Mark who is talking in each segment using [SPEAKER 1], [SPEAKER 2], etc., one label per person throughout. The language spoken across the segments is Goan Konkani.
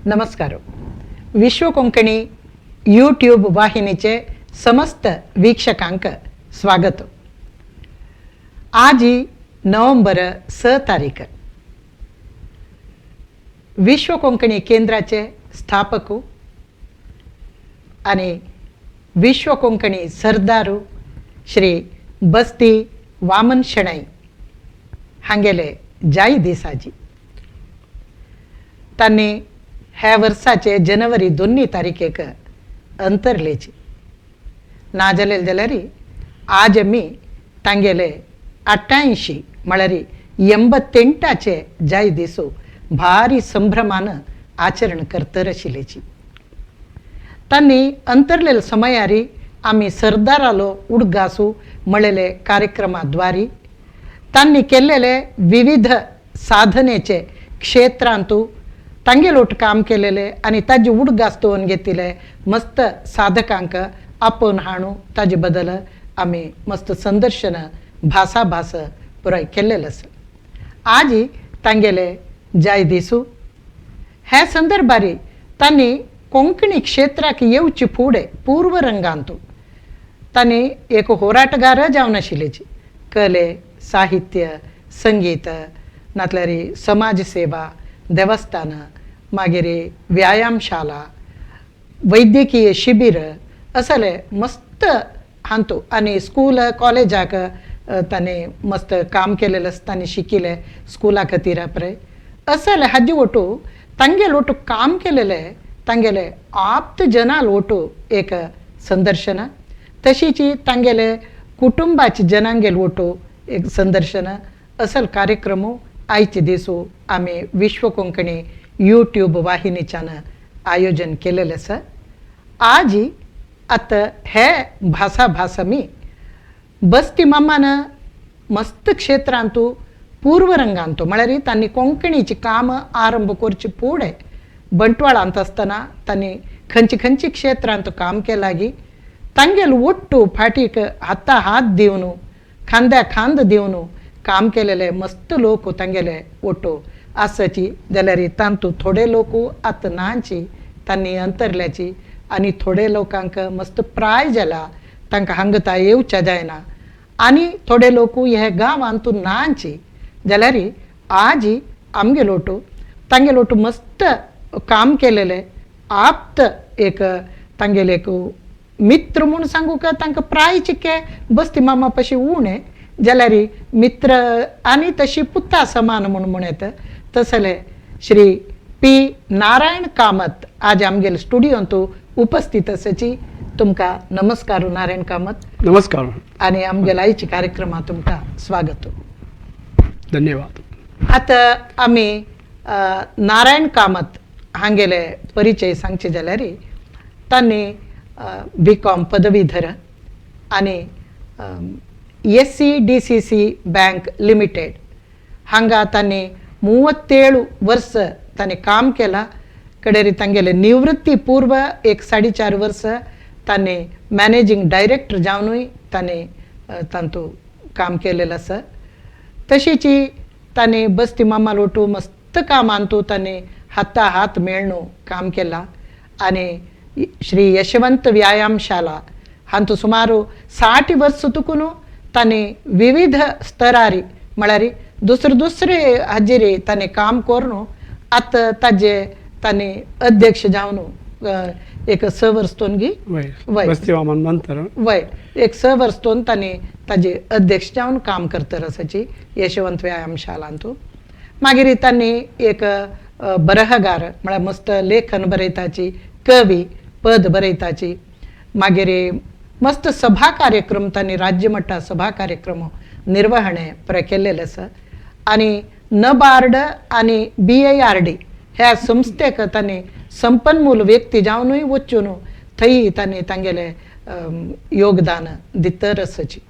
[SPEAKER 1] नमस्कार. विश्व कोंकणी यूट्यूब वाहिनीचे समस्त वीक्षकांक स्वागत. आज नोव्हेंबर 6 तारीख. विश्व कोंकणी केंद्राचे स्थापक आणि विश्व कोंकणी सरदारू श्री बस्ती वामन शणै हांगेले जाय दिसाजी. तांणी ह्या वर्साचे जनवरी 2 तारखेक अंतरलेची. ना जालेले जाल्यार आज आमी तांगेले 88 म्हळ्यार 88 जाय दिसू भारी संभ्रमान आचरण करतर आशिल्ल्याची. तांणी अंतरलेले समयारी आमी सरदारालो उडगासू म्हळेले कार्यक्रमा द्वारी तांणी केल्लेले विविध साधनेचे क्षेत्रांतू तांगेलोट काम केलेले आनी ताजी उडगास दवरून घेतिल्ले मस्त साधकांक आपोवन हाणू ताजे बदल आमी मस्त संदर्शन भासाभास पुराय केल्लेले आसा. आज तांगेले जाय दिसू. ह्या संदर्भारी तांणी कोंकणी क्षेत्राक येवची फुडें पूर्वरंगांतू तांणी एक होराटगार जावन आशिल्ल्याची. कले, साहित्य, संगीत, नातल्यार समाज सेवा, देवस्थान, मागीर व्यायामशाला, वैद्यकीय शिबीर असले मस्त हांतू आनी स्कूल कॉलेजाक तांणी मस्त काम केलेलें आसा. तांणी शिकिल्लें स्कुला खातीर पळय असले हाजे ओटू तांगेले ओटू काम केलेले तांगेले आप्त जनाल ओटू एक संदर्शन, तशीच तांगेले कुटुंबाचे जनांगेल ओटू एक संदर्शन असल कार्यक्रम आयचे दिसू आमी विश्व कोंकणी यूट्यूब वाहिनीच्यान आयोजन केलेलें आसा. आज आतां हे भासाभास आमी बस्ती मामान मस्त क्षेत्रांतू पूर्वरंगांतू म्हळ्यार तांणी कोंकणीची कामां आरंभ करचे फुडें बंटवाळांत आसतना तांणी खंयचे खंयचे क्षेत्रांत काम केलागी, तांगेल ಒಟ್ಟು फाटीक हाता हात दिवन खांद्या खांद दिवन काम केलेले मस्त लोक तांगेले ಒಟ್ಟು आसाची. जाल्यार तांतू थोडे लोक आतां नाची, तांणी अंतरल्याची आनी थोडे लोकांक मस्त प्राय जाला, तांकां हांगता येवच्या जायना आनी थोडे लोक हे गांवांत नाची. जाल्यार आज आमगेलो ओटू तांगेलो ओटू मस्त काम केलेले आप्त एक तांगेले एक मित्र म्हूण सांगू का, तांकां प्राय चिके बस्ती मामा पशी उणें जाल्यार मित्र आनी तशी पुता समान म्हूण म्हण येता तसले श्री पी नारायण कामत आज आमगेले स्टुडियोंत उपस्थित आसाची. तुमकां नमस्कार नारायण कामत.
[SPEAKER 2] नमस्कार.
[SPEAKER 1] आनी आमगेल्या आयच्या कार्यक्रमात तुमकां स्वागत.
[SPEAKER 2] धन्यवाद.
[SPEAKER 1] आतां आमी नारायण कामत हांगेले परिचय सांगचे जाल्यार तांणी बी कॉम पदवीधर आनी SCDCC bank limited हांगा तांणी 37 वर्स तांणी काम केलां. कडेरी तांगेले निवृत्ती पूर्व एक 4.5 वर्स तांणी मॅनेजींग डायरेक्टर जावनूय तांणी तांतू काम केलेलें आसा. तशीच तांणी बस्ती मामा लोटू मस्त कामांतू तांणी हाता हात मेळणू काम केलां आनी श्री यशवंत व्यायामशाला हांतू सुमारू 60 वर्स तुकून तांणी विविध स्तरारी म्हळ्यार दुसरे दुसरे हाजेर तांणी काम करून आतां ताजे तांणी अध्यक्ष जावन एक 6 वर्स तोन गी
[SPEAKER 2] वय.
[SPEAKER 1] वय.
[SPEAKER 2] बस्ती वामन नंतर.
[SPEAKER 1] वय, एक 6 वर्स तोन तांणी ताजे अध्यक्ष जावन काम करतर आसाची यशवंत व्यायामशालांतू. मागीर तांणी एक बरहगार म्हळ्यार मस्त लेखन बरयताची, कवी पद बरयताची. मागीर मस्त सभा कार्यक्रम तांणी राज्य मट्टा सभा कार्यक्रम निर्वहणे पुराय केल्लेले आसा आनी नबार्ड आनी BARD ह्या संस्थेक तांणी संपन्मूल व्यक्ती जावनूय वचून थंय तांणी तांगेले योगदान दितर आसाची.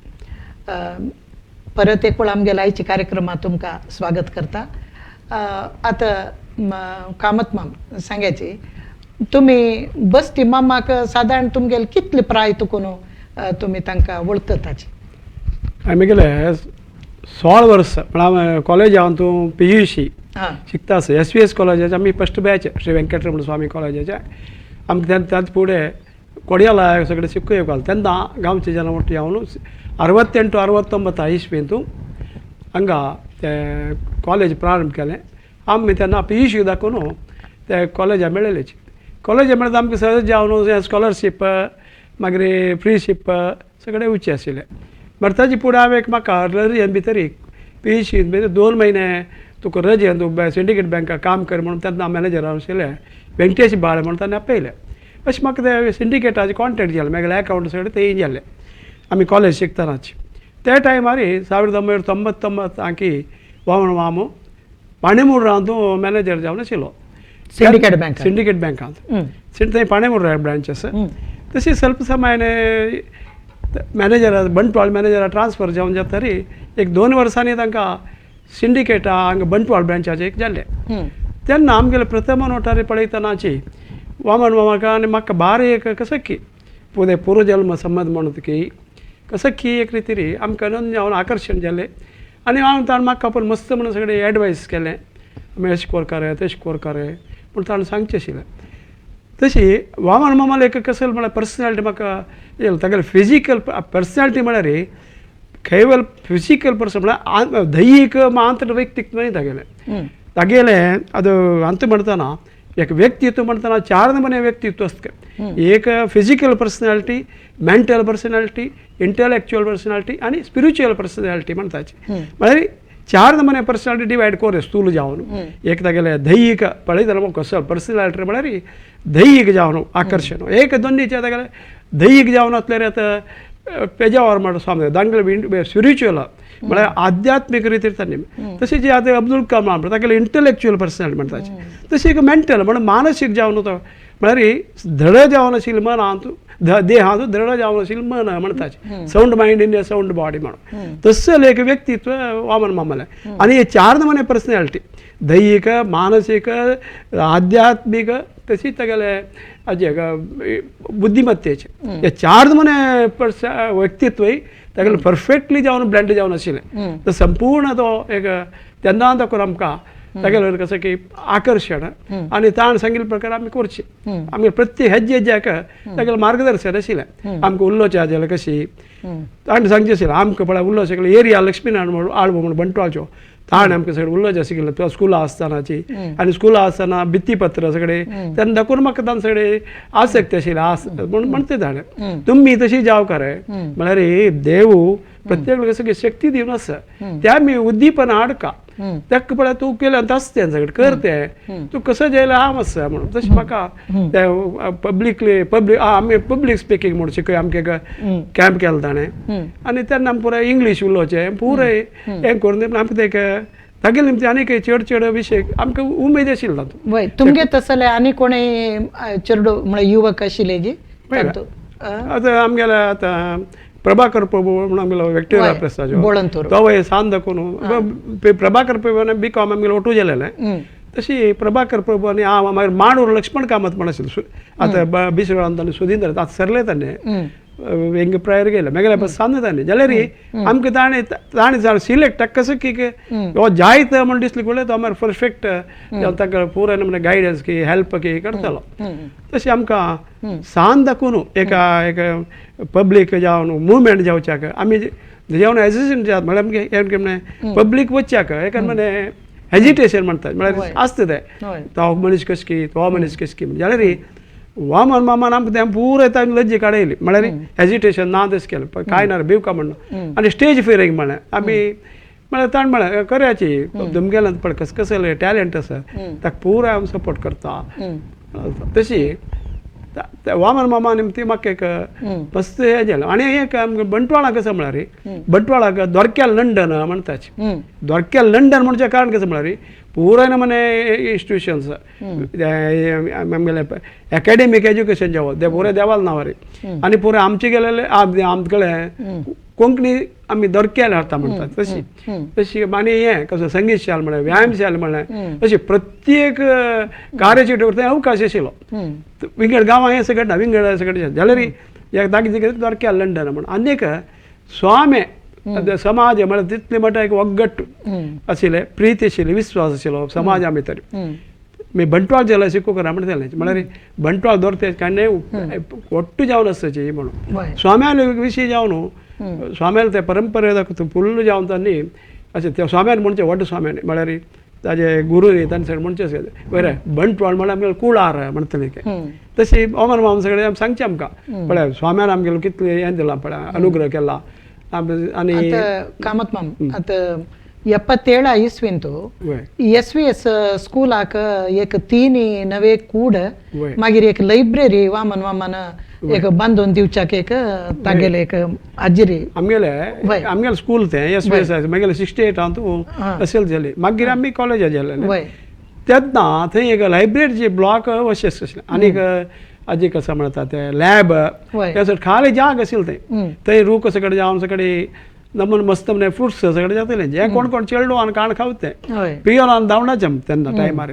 [SPEAKER 1] परत एक वेळ आमगेल्या आयच्या कार्यक्रमात तुमकां स्वागत करता. आतां कामत माम सांगायची, तुमी बस्ती मामाक सादारण तुमगेले कितले प्राय तुकून तुमी तांकां वळखताची?
[SPEAKER 2] आमी गेले 16 वर्स म्हळ्यार कॉलेज हांव तूं PUC. शिकता आसा एस व्ही एस कॉलेजाचे आमी फस्ट बॅच श्री वेंकटरमण स्वामी कॉलेजाचे. आमकां तेन्ना त्याच फुडें कोडियाला सगळे शिकू येवपाक तेन्ना गांवचे जन ಒಟ್ಟು ಯಾವನು 68 69 इस्वींतू हांगा ते कॉलेज प्रारंभ केलें. आमी तेन्ना पी दाखोवन ते कॉलेजा मेळ्ळेलेची. कॉलेजा मेळत आमकां सहज जावन स्कॉलरशीप मागीर फ्रीशीप सगळें उचे आशिल्लें. बट ताजे फुडें हांवें एक म्हाका रजेन भितर पी सी भितर 2 म्हयने तुका रजेन तूं सिंडिकेट बँकाक काम कर म्हणून तेन्ना मॅनेजर आशिल्ले वेंकटेश बाळ म्हणून ताणें आपयलें. अशें म्हाका ते सिंडिकेटाचे कॉन्टेक्ट जालें, मागीर अकावंट सगळें तें जालें आमी कॉलेज शिकतनाच. त्या टायमार 1999 आंकी वामन मामू पाणेमूर तूं मॅनेजर जावन आशिल्लो
[SPEAKER 1] सिंडिकेट बँक,
[SPEAKER 2] सिंडिकेट बँकांत थंय पाणेमूर ब्रांच आसा. तशी स्वल्प समायाने मॅनेजर बंटवाळ मॅनेजरा ट्रान्सफर जावन जातरी एक 2 वर्सांनी तांकां सिंडिकेटा हांगा बंटवाळ ब्रांचाचें एक जाल्लें. तेन्ना आमगेले प्रथम नोटारी पळयतनाची वामन मामाका आनी म्हाका बारी एक कसो की पुदे पुर्वजल्म संबंद म्हणत की कसो की एक रितीरी आमकां नोंद जावन आकर्शण जालें. आनी हांव ताणें म्हाका पण मस्त म्हणून सगळें एडवायस केलें, आमी अशें कोरका रे तशें कोरका रे पूण ताणें सांगचें आशिल्लें. तशी वामन मामाले एक कसल म्हळ्यार पर्सनॅलिटी म्हाका तागेले फिजिकल पर्सनॅलिटी म्हळ्यार केवल फिजिकल पर्सन म्हळ्यार दैहीक आंतर वैयक्तीक न्हय तागेलें. तागेलें ಅದು ಅಂತ ಮಾಡ್ತಾನ एक व्यक्तित्व म्हणताना 4 नमुने व्यक्तित्व असते. एक physical personality, mental personality, intellectual personality आणि स्पिरिच्युअल पर्सनॅलिटी म्हणताची. म्हळ्यार 4 नमुने पर्सनॅलिटी डिवायड कोरे स्थूल जावन. एक तागेले दैहिक पळयतना कसो पर्सनॅलिटी म्हळ्यार दैहिक जावन आकर्शण, एक दोन्हीचे तागेले दैहिक जावन असल्यार आतां पेजावर म्हणटा स्वामी दांगले स्पिरिच्युअल म्हळ्यार आध्यात्मीक रितीर तांणी. तशें जे आतां अब्दुल कलाम म्हणटा तागेले इंटलेक्च्युअल पर्सनॅलिटी म्हणटाचे. तशें एक मेंटल म्हणून मानसीक जावन तो म्हळ्यार धड जावन आशिल्लें मनांत देहांत दृढ जावन आशिल्लें मन म्हणटाचे. Sound mind in a sound body म्हणून तसलें एक व्यक्तित्व वामन मामालें. आनी हे 4 नमुने पर्सनॅलिटी दैहीक, मानसीक, आध्यात्मीक तशी तागेले अजे बुद्धिमत्तेचे हे 4 नमुने व्यक्तित्वय तागेले परफेक्टली जावन ब्लेंड जावन आशिल्लें. तर संपूर्ण तो एक तेन्ना दाखोवन आमकां तागेले कसं की आकर्शण आनी ताणें सांगिल्ले प्रकार आमी करचें. आमी प्रत्येक हेज्जे हेज्याक तागेलें मार्गदर्शन आशिल्लें. आमकां उलोवचें जाल्यार कशी ताणें सांगचें आशिल्लें आमकां पळय उलोवचें सगळें एरिया लक्ष्मीनारायण म्हणून आळवो म्हणून बंटवाळचो ताणें आमकां सगळें उलोवचें शिकयलें. तुका स्कुला आसतनाची आनी स्कुला आसतना भित्तीपत्र सगळें तेन्ना दाखोवन म्हाका तांचे सगळें आसक्ती आशिल्ली आस म्हणून म्हणटा ताणें तुमी तशी जावका रे म्हळ्यार देव प्रत्येक सगळी शक्ती दिवन आसा त्या आमी उद्दीपना हाडका ताका पळय तूं केलें आसता तें सगळें कर तें तूं कसो जेयलें हांव आसा म्हणून. तशें म्हाका तें पब्लिकली पब्लीक आमी पब्लीक स्पिकींग म्हणून शिकय आमकां एक कॅम्प केलो ताणें आनी तेन्ना आमी पुराय इंग्लीश उलोवचें पुराय हें करून आमकां तें तागेले निमतान आनीक चड चड विशय आमकां उमेद आशिल्लो तातूंत.
[SPEAKER 1] वय तुमगे तसले आनी कोणूय चेडू म्हळ्यार युवक आशिल्ले गी?
[SPEAKER 2] आतां आमगेले आतां प्रभाकर प्रभू म्हणून आमगेलो विक्टोरिया प्रेसाचो
[SPEAKER 1] बोळंतूर
[SPEAKER 2] तो सान दाखोवन प्रभाकर प्रभू बी कॉम आमगेलो ओटू जालेलें. तशी प्रभाकर प्रभू आनी हांव मागीर मांडूर लक्ष्मण कामत म्हण आशिल्लो आतां बिसरांत सुधींद्र आतां सरले ताणें हेंगे प्रायर गेले मागीर सांज ताणें जाल्यार आमकां ताणें ताणें सिलेक्ट कसो की हो जायत म्हण दिसलें पळय तो मागीर परफेक्ट ताका पुराय म्हणजे गायडन्स की हेल्प की करतालो. तशें आमकां सान दाखोवन एका एक पब्लीक जावन मुवमेंट जावच्याक आमी जेवण हेजिटेशन जाता म्हळ्यार आमगे म्हळ्यार पब्लीक वचच्याक एका म्हणे हेजिटेशन म्हणटात म्हळ्यार आसता तें तो मनीस कशें की तो मनीस कशें की जाल्यार वामन मामान आमकां तें पुराय तांकां लज्जी काडयली म्हळ्यार हेजिटेशन ना तशें केलें कांय ना भिवका म्हणून. आनी स्टेज फियरिंग म्हळें आमी म्हळ्यार ताणें म्हळें करयाची तुमगेलें पळय कसं कसलें टॅलंट आसा ताका पुराय आमी सपोर्ट करता. तशी वामन मामा निमती म्हाका एक मस्त हें जालें. आनी एक आमकां बंटवाळा कसं म्हळ्यार बंटवाळाक दोरक्याल लंडन म्हणटाचे. दोरक्याल लंडन म्हणचें कारण कसं म्हळ्यार पुराय नमने इन्स्टिट्युशन्स आमगेले एकाडेमीक एज्युकेशन जेवण ते पुराय देवाल नांवार आनी पुराय आमचे गेलेले आमकडे कोंकणी आमी दोरक्याल हाडटा म्हणटात. तशी तशी आनी हें कसो संगीत शाल म्हळ्यार व्यायाम शाल म्हळ्यार अशी प्रत्येक कार्यचेर अवकाश आशिल्लो. विंगड गांवां हें सगळें ना विंगड सगळें जाल्यार एक दागी दोरक्याल लंडन म्हणून. आनी एक स्वामी समाज म्हळ्यार तितले म्हणटा एक ಒಗ್ಗಟ್ಟು आशिल्लें, प्रीत आशिल्ली, विश्वास आशिल्लो समाजा भितर. मी बंटवाळ जाल्यार शिकूंक म्हणटालें, म्हळ्यार बंटवाळ दवरते काय ಒಟ್ಟು जावन आसची म्हणून. स्वाम्याले विशीं जावन स्वाम्याले ते परंपरे फुल्ल जावन तांणी अशें ते स्वाम्यान म्हणचें, व्हड स्वाम्यान म्हळ्यार ताजे गुरू न्ही तांचे सगळें म्हणचें बरें बंटवाळ म्हळ्यार आमगेलें कुळार म्हणटलें. तशी ओमन माम सगळें आमी सांगचें आमकां, पळय स्वाम्यान आमगेलो कितलें हें दिलां पळय, अनुग्रह केला. आनी
[SPEAKER 1] कामत माम आतां 77 ಇಸ್ವಿಂತು ಎಸ್ ವಿ ಎಸ್ ಸ್ಕೂಲಾक एक तीन नवे कूड, मागीर एक लायब्ररी वामन वामन एक बांदून दिवच्याक एक तागेले एक हाजिरी.
[SPEAKER 2] आमगेले आमगेले स्कूल तें एस वी एस मागीर 68 अंतू असेल जाली, मागीर आमी कॉलेजा जाले. तेन्ना थंय एक लायब्ररीचे ब्लॉक अशें आसलें आनीक आजी कसं म्हणटा ते लॅब खाली जाग आशिल्लें थंय. थंय रूख सगळे जावन सगळे नमन मस्त म्हणे फ्रुट्स सगळे जातले, जे कोण कोण चेडू आनी काण खावत ते पियोन धांवणाचे तेन्ना टायमार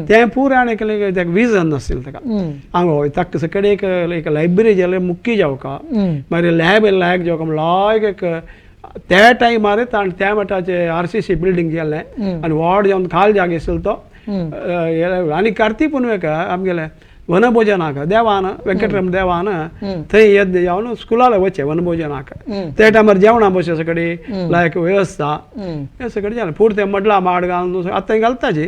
[SPEAKER 2] तें पुरें. आनी तेका विजन नाशिल्लें ताका हांगा ताका सगळे एक एक लायब्ररी जाल्यार मुख्य जावका, मागीर लॅब लायक जावका म्हणल्यार एक त्या टायमार ताणें त्या मठाचे RCC building केलें आनी व्हड जावन खाल जाग आशिल्लो तो. आनी कार्तीक पुनवेक आमगेले वनभोजनाक देवान वेंकटरमण देवान थंय यज्ञ जावन स्कुलाक वचें वनभोजनाक. त्या टायमार जेवणां बशे सगळी लायक वेवस्था हें सगळें जालें. फुडें तें मडला माड घालून आतां घालताची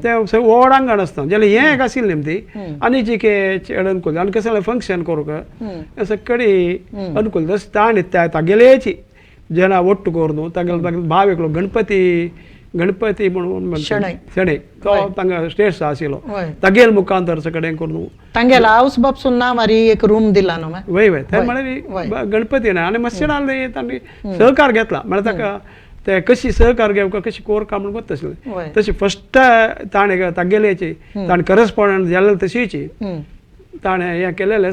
[SPEAKER 2] तें सगळें व्हड आंगण आसता जाल्यार हें एक आशिल्लें ती आनी जी के चेड अनुकूल आनी कसलें फंक्शन करूंक हें सगळी अनुकूल. तशें ताणें त्या तागेलेची जेन्ना ಒಟ್ಟು करून तागेलो भाव एकलो गणपती गणपती म्हणून शणै तो तांगा स्टेट्स आशिल्लो तागेल मुखांतर सगळें करून
[SPEAKER 1] तांगेला हाऊस बापसून नांवारी एक रूम दिला न्हू.
[SPEAKER 2] वय वय ते म्हळ्यार गणपती आनी मस्जिदान तांणी सहकार घेतला म्हळ्यार ताका ते कशी सहकार घेवका कशी कोरका म्हणून गोत आशिल्लें. तशी फस्ट ताणें तागेल्याची ताणें करस्पॉन्डंट जालें तशीची ताणें हें केलेलें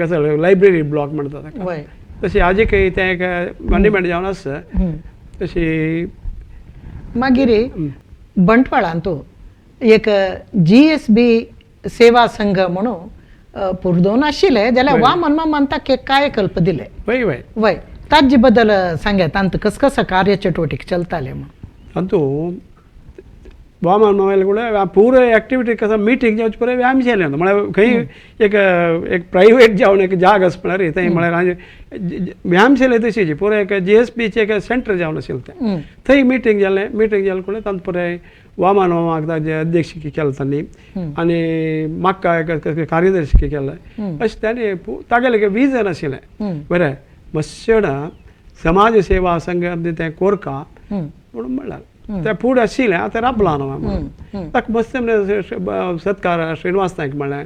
[SPEAKER 2] कसं लायब्ररी ब्लॉक म्हणटा ताका. तशी आजीकय तें एक मॉन्युमेंट जावन आसा. तशी
[SPEAKER 1] मागीर बंटवाळांतू एक GSB सेवा संघ म्हणून पुर्दोन आशिल्ले जाल्यार वामन मामान ताका काय कल्प दिले.
[SPEAKER 2] वय वय
[SPEAKER 1] वय ताजे बद्दल सांगात, तांत कस कसं कार्य चटुवटिके चलताले म्हणून.
[SPEAKER 2] तातूंत वामन मामाले कडेन पुरो एक्टिविटी कसं मिटींग जावचे पुरो व्यायाम जालें म्हळ्यार खंय एक एक प्रायवेट जावन एक जाग आसा म्हळ्यार थंय म्हळ्यार व्यायाम जालें तशीच पुरो एक GSBचें एक सेंटर जावन आशिल्लें तें. थंय मिटींग जालें, मिटींग जालें कडेन तांकां पुराय वामन मामाक ताजे अध्यक्ष केलें तांणी आनी म्हाका एक कार्यदर्शी केलें. अशें तांणी तागेलें विजन आशिल्लें बरें मत्सणां समाज सेवा संघ तें कोरका म्हणून म्हणलां ते फुडें आशिल्लें आतां राबलां न्हू म्हणून ताका मस्त सत्कार श्रीनिवास नायक म्हणलें,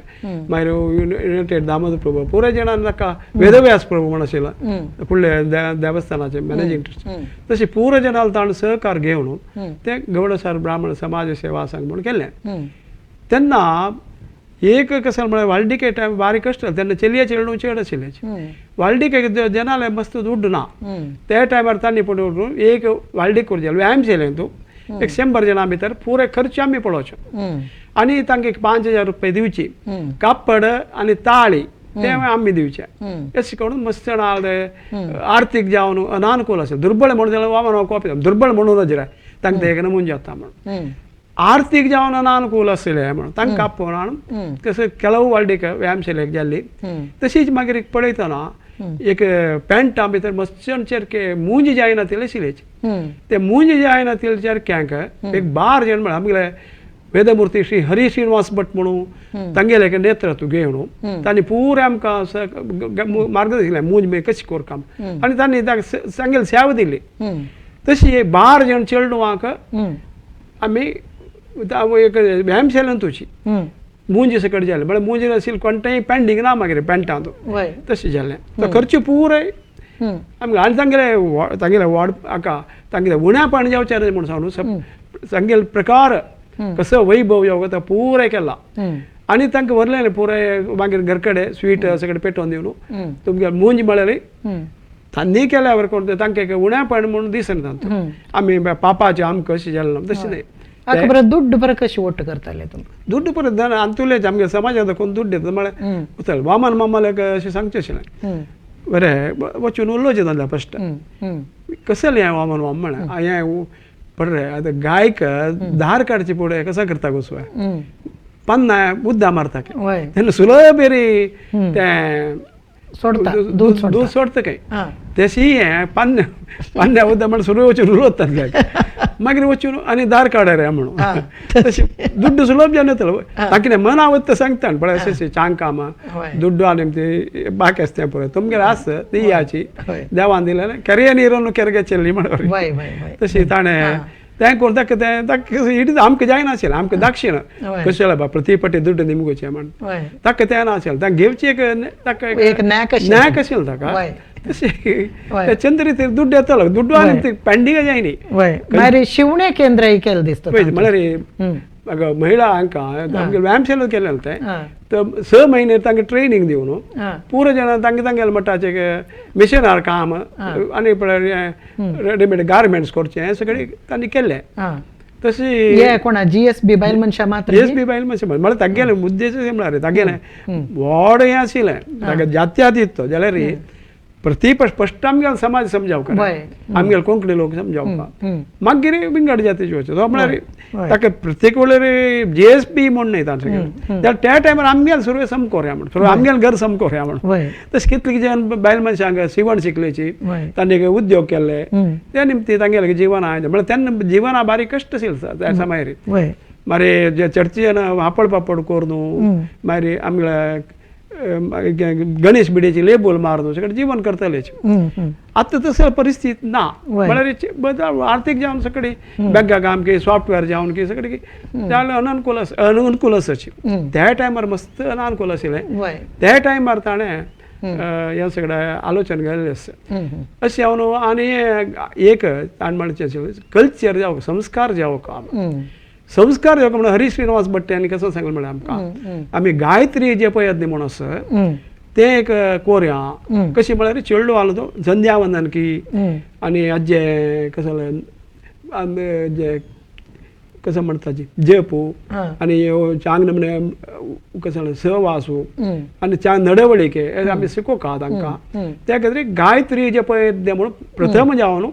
[SPEAKER 2] मागीर युनायटेड दामोदर प्रभू पुराय जाणान ताका वेदव्यास प्रभू म्हण आशिल्लो फुडले देवस्थानाचे मॅनेजींग ट्रस्टी. तशें पुराय जाणां ताणें सहकार घेवन तें गौडसार ब्राह्मण समाज सेवा संघ म्हणून केलें. तेन्ना एक कसं म्हळ्यार वाल्डिके टायम बारीक कश्ट तेन्ना चेलये चेडूं चेड आशिल्लें वाल्डिके जनाले मस्त दुड्ड ना त्या टायमार तांणी पळोवन एक वाल्डीक करून व्यायाम केलें तूं एक 100 जाणां भितर पुरे खर्च आमी पळोवचो आनी तांकां एक 5000 रुपये दिवची, कापड आनी ताळी ते आमी दिवचे. अशें करून मस्त जाणां आर्थीक जावन अनानुकूल आशिल्लें दुर्बळ म्हणून जाल्यार वामन कॉपी दुर्बळ म्हणून नजर तांकां एक नमून जाता म्हणून आर्थीक जावन अनानुकूल आशिल्लें म्हणून तांकां आपोवन हाडून तशें ಕೆಲವು वाल्डीक व्यायाम शाळेक जाल्ली. तशीच मागीर एक पळयतना एक पॅन्टा भितर मस्त चेरके मुंज जायना तिले शिलेची ते मुंज जायना तिले चेरक्यांक एक 12 जण म्हळ्यार आमगेले वेदमूर्ती श्री हरी श्रीनिवास भट म्हणून तांगेले एक नेतृत्व घेवन तांणी पुरें आमकां मार्गदर्शन दिलें मुंज बी कशी कोरका आनी तांणी ताका सांगेले सेवा दिली. तशी 12 जण चेडवांक आमी एक व्यायाम शाळेन तुची मुंज सकट जालें म्हळ्यार मुंज आशिल्लें कोणतेंय पेंडींग ना मागीर पॅन्टां तशें जालें तो खर्च पुराय आमगे. आनी तांगेले तांगेले वाड हाका तांगेले उण्यापण जावचें न्हय म्हूण सांगून तांगेले प्रकार कसो वैभव जावं तो पुराय केला आनी तांकां व्हरलें पुराय मागीर घर कडेन स्वीट सगळें पेटोवन दिवन तुमगे मुंज म्हळ्यार तांणी केल्यावर कोण तांकां एक उण्यापण म्हणून दिसना तांतूं आमी पापाचें आमकां अशें जालें ना तशें न्हय.
[SPEAKER 1] बरं दुड्ड बरं कशी ಒಟ್ಟು करताले तुमी?
[SPEAKER 2] दुड्ड परत आंतुलेच आमगे समाजांत कोण दुड्ड येता म्हळ्यार वामन मामाले अशें सांगचें आशिल्लें बरें वचून उलोवचें जालें फस्ट कसलें हें वामन वाम म्हळें हें पडरे आतां गायक दार काडचे फुडें कसो करता गोसवाय पन्ना बुद्दा मारता तेन्ना सुलभ रे तें
[SPEAKER 1] सोडता दूध
[SPEAKER 2] सोडता काय तशी हें पन्ने पन्न्या उद्दा म्हण सुरू वचून उलयतात गायक मागीर वचून आनी दार काड रे म्हणून तशी दुड्डू सुलभ जावन येतलो तांकां मना वता सांगता पळय अशें चांग कामां दुड्डू आनी ती बाकी आसता पळय तुमगेर आस ती याची देवान दिलें केरे निरोन केरगे चेल्ली म्हणून तशी ताणें तें करून ताका तें ताका it आमकां जायनाशिल्लें आमकां दाक्षिण कशें बा प्रति पटी दुड्ड निमगोचें म्हण ताका तें नाशिल्लें ताका घेवची एक ताका
[SPEAKER 1] एक नॅक
[SPEAKER 2] आशिल्लें ताका तशें चंद्र दुड्ड येतालो दुड्डू आनी ते पेंडींग जायनी.
[SPEAKER 1] मागीर शिवणे केंद्र केलें दिसता
[SPEAKER 2] म्हळ्यार महिला हांकां आमगे व्यायामशाला केलें तें तर 6 महिने तांकां ट्रेनींग दिवन पुरो जाणां तांकां तांगेलें म्हणटा मिशनार काम आनी पळय रेडीमेड गार्मेंट्स करचें हें सगळें तांणी केल्लें. तशी
[SPEAKER 1] कोणा जीएसबी बायल मनशां मात्र
[SPEAKER 2] जीएसबी बायल मनशां म्हळ्यार तागेलें उद्देश म्हळ्यार तागेलें व्हड हें आशिल्लें ताका जात्यातीत तो जाल्यार प्रति स्पश्ट आमगेलो समाज समजावका आमगेलो कोंकणी लोक समजावका मागीर विंगड जातीचे वचो तो म्हळ्यार ताका प्रत्येक वेळार जीएसबी म्हूण न्हय तांचे जाल्यार त्या टायमार आमगेल सुरवे समकोरया म्हण सुरवे आमगेल घर समकोरया म्हण तशें कितले जण बायल मनशांक शिवण शिकलेची तांणी उद्योग केल्ले त्या निमती तांगेले जीवन आयलें म्हळ्यार तेन्ना जिवना बारीक कश्ट आशिल्लें त्या समायर मागीर जे चर्ची हापड पापड करून मागीर आमगेले गणेश बिडेची लेबल मारून सगळें जीवन करतले. आतां तसं परिस्थिती ना म्हळ्यार आर्थीक जावन सगळी बँका काम की सॉफ्टवेअर जावन की सगळी अनअनुकूल अनुकूल आसाची त्या टायमार मस्त अनानुकूल आशिल्लें त्या टायमार ताणें हें सगळें आलोचन केल्लें आसा अशें हांव आनी एक ताणें म्हणचें आशिल्लें कल्चर जावं संस्कार जावं काम संस्कार जावं म्हणून हरी श्रीनिवास भट्ट आनी कसो सांगलें म्हळ्यार आमकां आमी गायत्री जे पळयत न्ही म्हूण आसा तें एक कोरया कशें म्हळ्यार चेडलो आलो तो संध्यावंदन की आनी आजे कसो जे कसं म्हणटा जप आनी चांग नमने कसं सहवासू आनी चांग नडवळिके आमी शिकोवका तांकां त्या खातीर गायत्री जे पळय म्हणून प्रथम जावन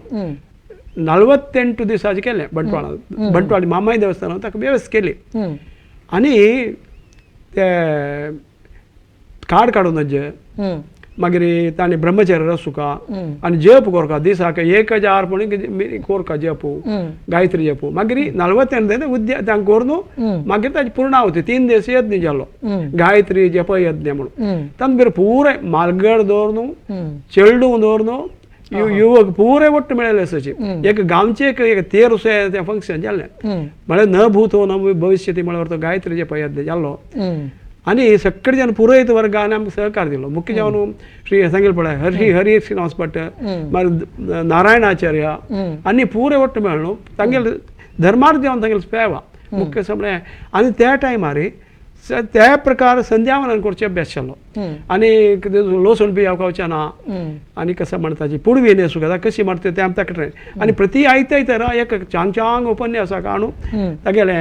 [SPEAKER 2] 48 दिसाचें केलें बंटवाळा बंटवाळ मामाई देवस्थान ताका वेवस्था केली आनी ते कार्ड काडून जे मागीर ताणें ब्रह्मचर्य रसुका आनी जप कोरका दिसाक 1000 पणी कोरका जप गायत्री जप मागीर 48 उद्या तांकां करून मागीर ताजी पूर्णावती 3 दीस यज्ञ जालो गायत्री जप यज्ञ म्हणून तांचे पुराय मालगड दवरून चेडूं दवरून युवक पुरे ಒಟ್ಟು मेळ्ळे आसाची एक गांवचे एक तेर तें फंक्शन जालें म्हळ्यार न भूतो न भविष्यती म्हळ्यार तो गायत्री जप यज्ञ जालो आनी सगळे जण पुरोहित वर्गान आमकां सहकार दिलो मुख्य जावन श्री सांगेल पळय हरी हरी श्रीनिवास भट मागीर नारायणाचार्य आनी पुरे ಒಟ್ಟು मेळ्ळो तांगेले धर्मार्थ जावन तांगेले सेवा मुख्य सगळें आनी त्या टायमार त्या प्रकार संध्यावंदन करचे अभ्यास जालो आनी लोसण बी खावचें ना आनी कसं म्हणटाची पुडवी न्हेसूंक जाता कशी मारता तें आमकां ताका आनी प्रति आयतार एक चांग चांग उपन्यास हाणू तागेले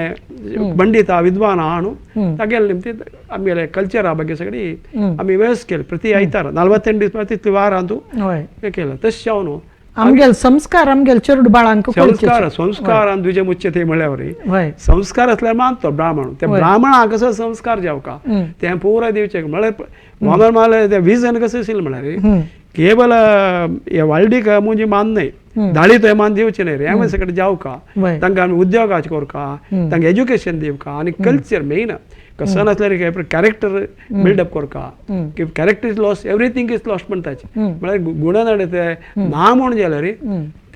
[SPEAKER 2] पंडिता विद्वान हाणू तागेले निमती आमगेले कल्चरा ಬಗ್ಗೆ सगळी आमी वेवस्था केली प्रति आयतार 48 दीस तितले वारांतू हें केलें तशें जावन
[SPEAKER 1] आमगेल संस्कार आमगेल चेडू बाळांक
[SPEAKER 2] संस्कार संस्कारान द्विज मुच्यते म्हळ्यार संस्कार असल्यार मानतो ब्राह्मण त्या ब्राह्मणाक कसो संस्कार जावका तें पुराय दिवचें म्हळ्यार मोगल माले तें विजन कसो आशिल्लें म्हळ्यार केवल हे वाळडीक मुंजी मान न्हय दाळी तो मान दिवचें न्हय रे हें सगळें जावका तांकां आमी उद्योगाचें करका तांकां एज्युकेशन दिवका आनी कल्चर मेन कसो नासल्यार कॅरेक्टर बिल्डअप करका की character is lost everything is lost म्हणटाचे म्हळ्यार गुणनडे ते ना म्हूण जाल्यार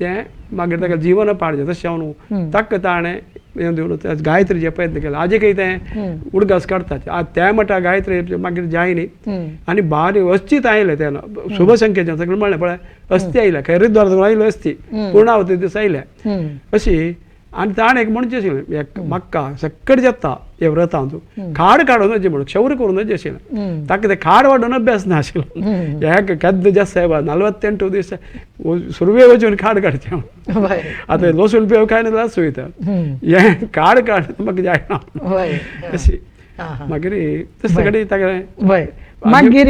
[SPEAKER 2] तें मागीर ताका जीवन पाडचें तशें हांव ताका ताणें हें दिवन गायत्री जे प्रयत्न केले आजे तें उडगास काडटाचे आज तें म्हणटा गायत्री मागीर जाय न्ही आनी बारीक अस्थीत आयलें तेन्ना शुभ संख्येचें सगळें म्हणलें पळय अस्थी आयल्या खैरद्वार आयलो अस्थी पूर्णावती दीस आयल्या अशी आनी ताणें एक म्हणचें आशिल्लें एक म्हाका सकट जाता हे व्रतांत खाड काडून वचचें म्हणून क्षौर करून वचचें आशिल्लें ताका तें खाड वाडून अभ्यास नाशिल्लो एक केद्द जास्त साहेब 48 दीस सुरवे वचून खाड काडचें आतां लसूण पिवप काय ना सुयता हें खाड काड म्हाका जायना अशी मागीर तशें कडेन ताका
[SPEAKER 1] मागीर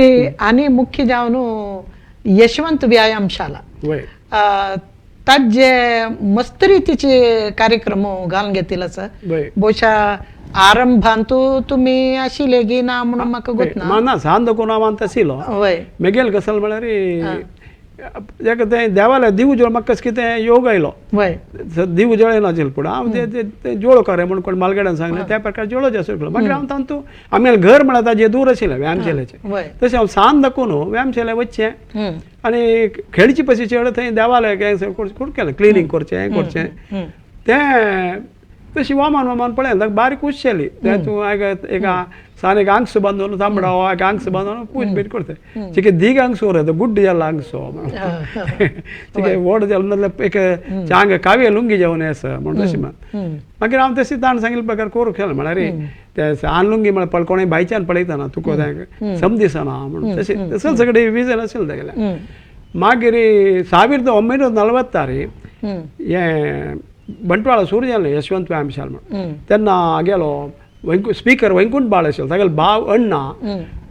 [SPEAKER 1] आनी मुख्य जावन यशवंत व्यायामशाला ताजे मस्त रितीचे कार्यक्रम घालून घेतील आसा. ಬಹುಶಃ आरंभांतू तुमी आशिल्ले की ना म्हणून म्हाका गोत ना.
[SPEAKER 2] ना सान दकून हांव आशिल्लो.
[SPEAKER 1] वय.
[SPEAKER 2] मेगेल कसल म्हळ्यार एका तें देवाल्या दिव जोळ म्हाका कशें कितें योग आयलो.
[SPEAKER 1] वय.
[SPEAKER 2] दिव जळ नाशिल्लें पूण हांव ते जोळो कर म्हणून कोण मालगड्यान सांगलें त्या प्रकार जोळो जास्त केलो. मागीर हांव तांतू आमगेलें घर म्हळ्यार ताजें दूर आशिल्लें व्यायामशालेचें. तशें हांव सान दाखोवन व्यायामशाले वचचें आनी खेळची पशी चड थंय देवालय केलें क्लिनींग करचें हें करचें तें तशी वामान वामान पळयलें ताका बारीक खूश जाली. तें तूं एका सान एक आंगसो बांदून तांबडो एक आंगसो बांदून पूज बीन करता चिके दीग आंगसो उरता गुड्ड जाल्लो आंगसो चिके व्हड जालो नाजाल्यार एक चांग काव्य लुंगी जेवन आसा म्हूण तशें म्हण. मागीर हांव तशें ताणें सांगिल्ले प्रकार करूंक केलें म्हळ्यार तें सान लुंगी म्हळ्यार पळ कोणें भायच्यान पळयतना तुका तें सम दिसना म्हणून तशें तसो सगळें विजन आशिल्लें तेगेलें. मागीर 1946 हें बंटवाळा सुरू जालें यशवंत व्यायामशाल म्हणून तेन्ना गेलो स्पिकर वैकुंठ बाळ आशिल्लो तागेलो भाव अण्णा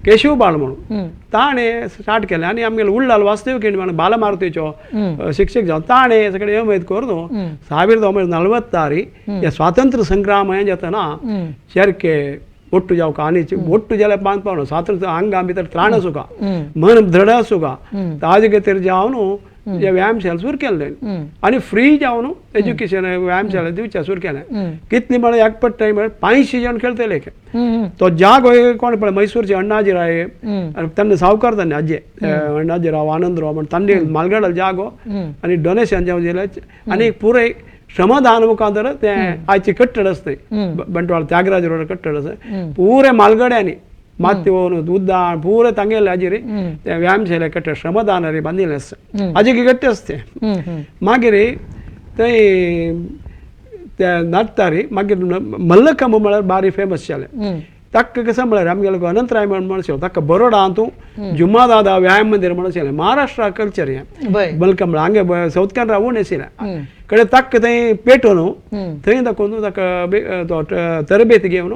[SPEAKER 2] केशव बाळ म्हणून ताणें स्टार्ट केलें. आनी आमगेलो उल्लाल वासुदेव केणी म्हणून बालमारुतीचो शिक्षक जावन ताणें सगळें उमेद करून 1946 हे स्वातंत्र्य संग्राम हें जातना सारके ಒಟ್ಟು जावका आनी ಒಟ್ಟು जाल्यार बांद पावना स्वातंत्र्य आंगा भितर त्राण आसूका मन दृढ आसूका ताजे खातीर जावन हे व्यायामशाला सुरू केल्लें आनी फ्री जावन एज्युकेशन व्यायामशाला दिवचें सुरू केलें. कितली म्हळ्यार एक पट्टाय म्हळ्यार 500 जण खेळटले. तो जागो कोण पळय मैसूरचे अण्णाजी राय आनी तेन्ना सावकार तांणी आजे अण्णाजी राव आनंदराव म्हण तांणी मालगडाल जागो आनी डोनेशन जावन दिलें आनी पुराय श्रमदान मुखांतर तें आयचें कट्टड आसता बंटवाळ त्यागराज रोड कट्टड आसा पुरे मालगड्यांनी माती होवन उद्दाण पुरे तांगेले हाजेर ते व्यायामशाले कट्टे श्रमदान बांदिल्लें आसता हाजे गट्टे आसता. मागीर थंय ते नाटतारी मागीर मल्लखंब म्हळ्यार बारी फेमस जालें. ताका कशें म्हळ्यार आमगेलो अनंतराय म्हण आशिल्लो ताका बरोडा हातूं जुम्मादादा व्यायाम मंदिर म्हण आशिल्लें महाराष्ट्रा कल्चर हें मल्लखंब हांगे सावथ कॅनरा उण आशिल्लें कडे ताका थंय पेटोवन थंय दाखोवन ताका तरबेत घेवन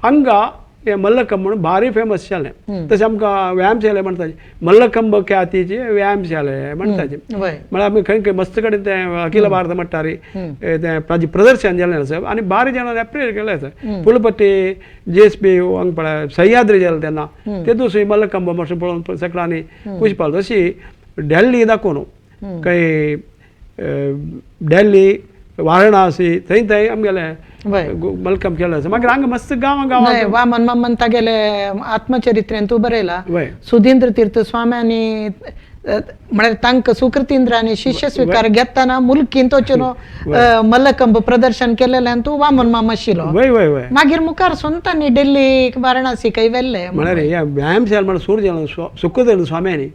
[SPEAKER 2] हांगा हे मल्लखंब म्हणून भारी फेमस जालें. तशें आमकां व्यायामशाले म्हणटाचे मल्लखंब ख्यातीचे व्यायामशाले म्हणटाचे म्हळ्यार आमी खंय खंय मस्त कडेन तें अखिल भारत मट्टारी तें ताजें प्रदर्शन जालें आसा आनी बारीक जाणांनी एप्रिशिएट केलें आसा. पुलपट्टी जे एस पी हांगा पळय सह्याद्री जालें तेन्ना तेतून सुद्दां मल्लखंब मातशें पळोवन सगळ्यांनी खूश पावलो. तशी दिल्ली दाखोवन खंय दिल्ली वाराणसी थंय थंय आमगेलें मल्लखंब केलें आसा. मागीर हांगा मस्त गांवां गांवां
[SPEAKER 1] वामन मामन तागेले आत्मचरित्रेंत बरयला सुधींद्र तीर्थ स्वाम्यांनी म्हळ्यार तांकां सुकृतींद्रांनी शिष्य स्विकार घेतना मुलकीन तोचेन मल्लखंब प्रदर्शन केलेल्यान तूं वामन मामा आशिल्लो. मागीर मुखार सोंतांनी दिल्ली वाराणसी खंय व्हेल्ले
[SPEAKER 2] म्हळ्यार हे व्यायामशाला म्हळ्यार सूर जालो सुखदेव स्वाम्यांनी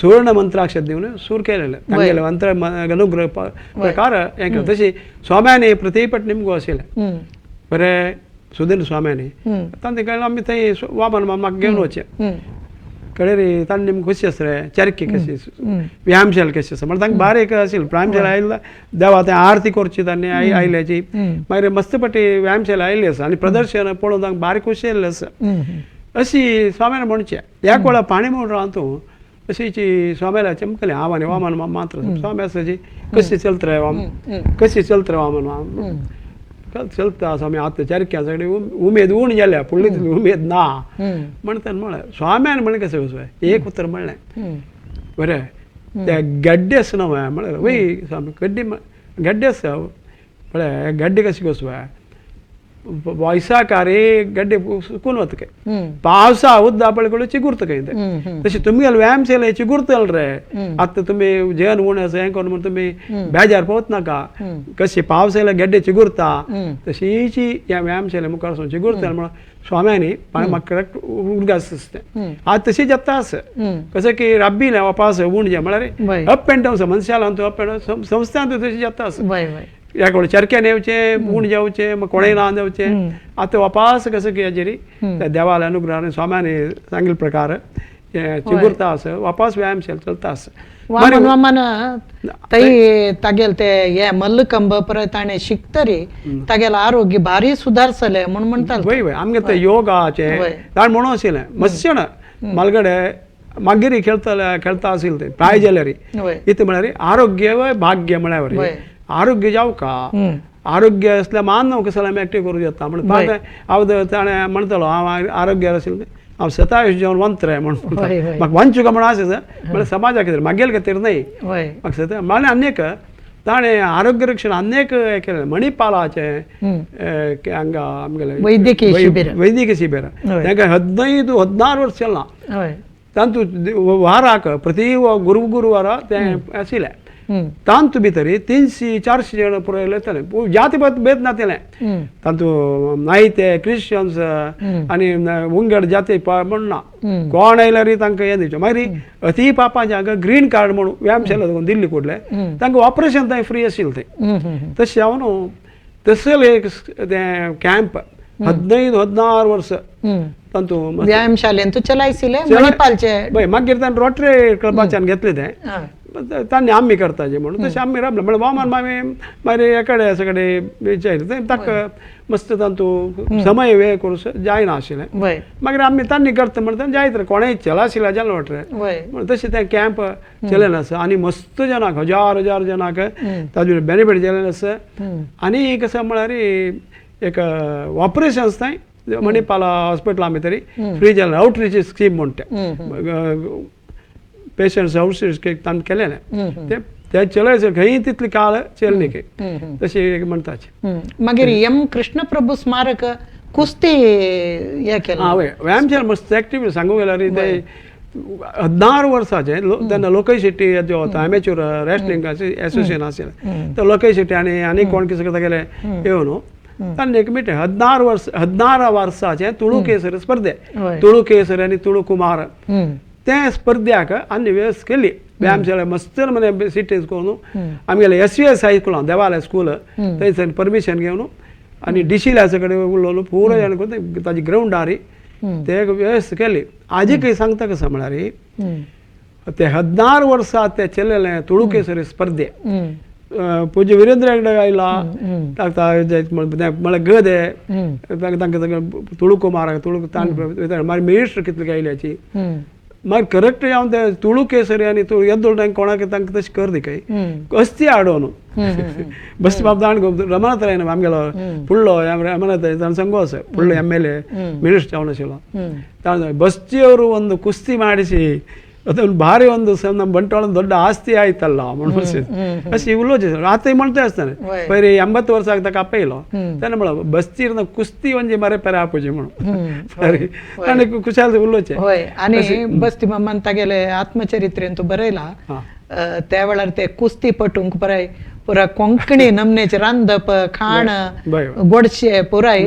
[SPEAKER 2] सुवर्ण मंत्राक्षर दिवन सूर केलेले तांगेले मंत्र अनुग्रह प्रकार हें केलें. तशी स्वाम्यांनी प्रतिपट निमगो आशिल्लें बरें सुधींद्र स्वाम्यांनी तांचे कळ्ळें आमी थंय वामन मामाक घेवन वचचें कळ्ळें रे तांणी निमकां कशी आसा रे चरखी कशी व्यायामशाला कशी आसा म्हळ्यार तांकां बारीक आशिल्लें व्यायामशाला आयला देवा थंय आरती करची तांणी आयल्याची मागीर मस्त पटी व्यायामशाला आयिल्ली आसा आनी प्रदर्शन पळोवन तांकां बारीक खोशी आयिल्लें आसा. अशी स्वाम्यान म्हणचें एक वेळा पाणी म्हणून रावतू अशी स्वाम्याला चमकलें हांव आनी वामन मात्र स्वामी आसा कशी चलत रे वाम कशी चलत रे वामन माम चलता स्वामी आतां चरख्या सगळी उमेद उण जाल्या फुडली उमेद ना म्हणटा म्हळें स्वाम्यान म्हणलें कशें वचूं एक उतर म्हणलें बरें ते गड्डे आसा न्हू म्हणलें वय स्वामी गड्डे गड्डे आसा म्हळ्यार गड्डे कशें कसो वैसाकारी गड्डे सुकून वता काय पावसा उद्दा पळय चिगुरता खंय तें. तशें तुमगेले व्यायाम शैली चिगुरतले रे आतां तुमी जेवण उणें आसा हें करून म्हण तुमी बेजार पळोवत नाका कशी पावस येयल्यार गड्डे चिगुरता तशीची ह्या व्यायाम शैली मुखार वचून चिगुरतले म्हणून स्वाम्यांनी म्हाका करेक्ट उडगास आसता तें. आज तशी जाता आसा कशें की रब्बी पावस उण जे म्हळ्यार अप एंड डावन मनशाला अप एंड डावन संस्थान तशी जाता आसा. ह्या कोण चरक्यान येवचें उण जावचें मागीर कोणें ना जावचें आतां वापास कसो की हाजेर त्या देवाल्या अनुग्रहान स्वाम्यानी सांगिल्ले प्रकार चिगुरता आसा वापास व्यायाम शैली चलता आसा.
[SPEAKER 1] वामन वामन थंय तागेले ते हे मल्लखंब परत ताणें शिकतरी तागेलें आरोग्य भारी सुदारसलें म्हूण म्हणटाले.
[SPEAKER 2] वय वय आमगे ते योगाचें ताणें म्हणून आशिल्लें मत्शण मालगडे मागीर खेळतले खेळता आशिल्ले ते प्राय जाल्यार इतलें म्हळ्यार आरोग्य भाग्य म्हळ्यार आरोग्य जावका आरोग्य आसल्यार मानव कसो आमी एक्टीव करूं येता म्हण हांव ताणें म्हणटलो हांव आरोग्य आशिल्लें हांव सतावीस जेवन वंत्रे म्हण म्हाका वंचुका म्हण आसा म्हळ्यार समाजा खातीर मागेल खातीर न्हय म्हाका सता म्हळ्यार आनी एक ताणें आरोग्य रक्षण आनी एक हें केलें मणिपालाचें हांगा आमगेलें
[SPEAKER 1] वैद्यकीय शिबीर
[SPEAKER 2] वैद्यकीय शिबीर तांकां 15 16 वर्स चल्लां तातूंत वाराक प्रति गुरु गुरुवारा तें आशिल्लें तांतू भितर 300 400 जण पुरो येताले जाती भेद नातिलें तातूंत नायते क्रिश्चन्स आनी उंगड जाती म्हण ना कोण आयल्यार तांकां हें दिवचें. मागीर अती पापाचें हांगा ग्रीन कार्ड म्हणून व्यायामशाला दिल्ली कुडले तांकां ऑपरेशन थंय फ्री आशिल्लें तें. तशें हांव न्हू तसले एक तें कॅम्प 15 16 वर्स तातूंत
[SPEAKER 1] व्यायामशालेंत चलायसिले मणिपालचे
[SPEAKER 2] मागीर ताणें रोटरी क्लबाच्यान घेतलें तें तांणी आमी करताचे म्हणून तशें आमी राबले म्हळ्यार वामान मागीर मागीर एकडे सगळे विचारले ताका मस्त तांतू समय वेळ करून जायना आशिल्लें. मागीर आमी तांणी करता म्हणटा जायत रे कोणेय चलाशिल्लें जालें वाटरे म्हण तशें तें कॅम्प चलयलें आसा आनी मस्त जणांक हजार हजार जणांक ताजे बेनिफीट जालें आसा. आनी कसं म्हळ्यार एक ऑपरेशन थंय मणिपाल हॉस्पिटला भितर फ्री जालें आउटरीच स्कीम म्हणटा पेशंट्स आउटरीच तांणी केलेलें ते ते चलयचे खंय तितली काळ चलनी खंय तशी म्हणटाचे.
[SPEAKER 1] मागीर एम कृष्णप्रभू स्मारक कुस्ती हे केलें.
[SPEAKER 2] हां वय व्यायामशाला मस्त एक्टिव सांगूंक गेल्यार ते 16 वर्साचे तेन्ना लोकय शेट्टी जो एमेच्युअर रेसलिंग एसोसिएशन आशिल्लें तो लोकय शेट्टी आनी आनी कोण कितें करता गेले येवन तांणी एक मिटींग 16 वर्स 16 वर्साचें तुळू केसर स्पर्धे तुळू केसर आनी तुळू कुमार ते स्पर्ध्याक आनी वेवस्था केली व्यायामशाला मस्त मने सिटीज करून आमगेले एस वी एस हायस्कुलान देवालय स्कूल थंयसर परमिशन घेवन आनी डिशीला कडेन उलोवन पुरो जाण करून ताजी ग्रावंडार ते व्यवस्था केली. आजी सांगता कसं म्हळ्यार ते 16 वर्सां ते चलयलें तुळू केसरी स्पर्धे पूज्य वीरेंद्र हेगडे आयला म्हळ्यार गदे तांकां तुळू कुमार तुळू तांकां मागीर मिनिस्टर कितले आयल्याची मागीर करेक्ट जावन ते तुळू केसरी आनी तुळू येदोळ तांकां कोणाक तांकां तशें कर दी काय अस्ती हाडोन बस्ती बाब दाण रमानाथ रायन आमगेलो फुडलो रमानाथ राय ताणें सांगू आसा फुडलो MLA minister जावन आशिल्लो ತಾನು ಬಸ್ತಿಯವರು ಒಂದು ಕುಸ್ತಿ ಮಾಡಿಸಿ ಅದೊಂದು ಭಾರಿ ಒಂದು ನಮ್ಮ ಬಂಟ್ವಾಳ ದೊಡ್ಡ ಆಸ್ತಿ ಆಯ್ತಲ್ಲ ಮನುಷ್ಯ ಅಷ್ಟು ಉಲ್ಲೋಚಿಸ ಆತ ಮಾಡ್ತಾ ಇರ್ತಾನೆ ಬರೀ 80 ವರ್ಷ ಆಗ್ತಕ್ಕ ಅಪ್ಪ ಇಲ್ಲ ತಾನೆ ಮಳ ಬಸ್ತಿ ಕುಸ್ತಿ ಒಂಜಿ ಮರೆ ಪೆರೆ ಆಪುಜಿ म्हणून ಸರಿ ತಾನೆ ಕುಶಾಲ उल्लोचे.
[SPEAKER 1] होय आणि बस्ती मामान तागेले आत्मचरित्रेंतु बरयला त्या वेळार ते कुस्ती पटूंक पुराय पुरा कोंकणी नमनेचे रांदप खाण गोडशे पुराय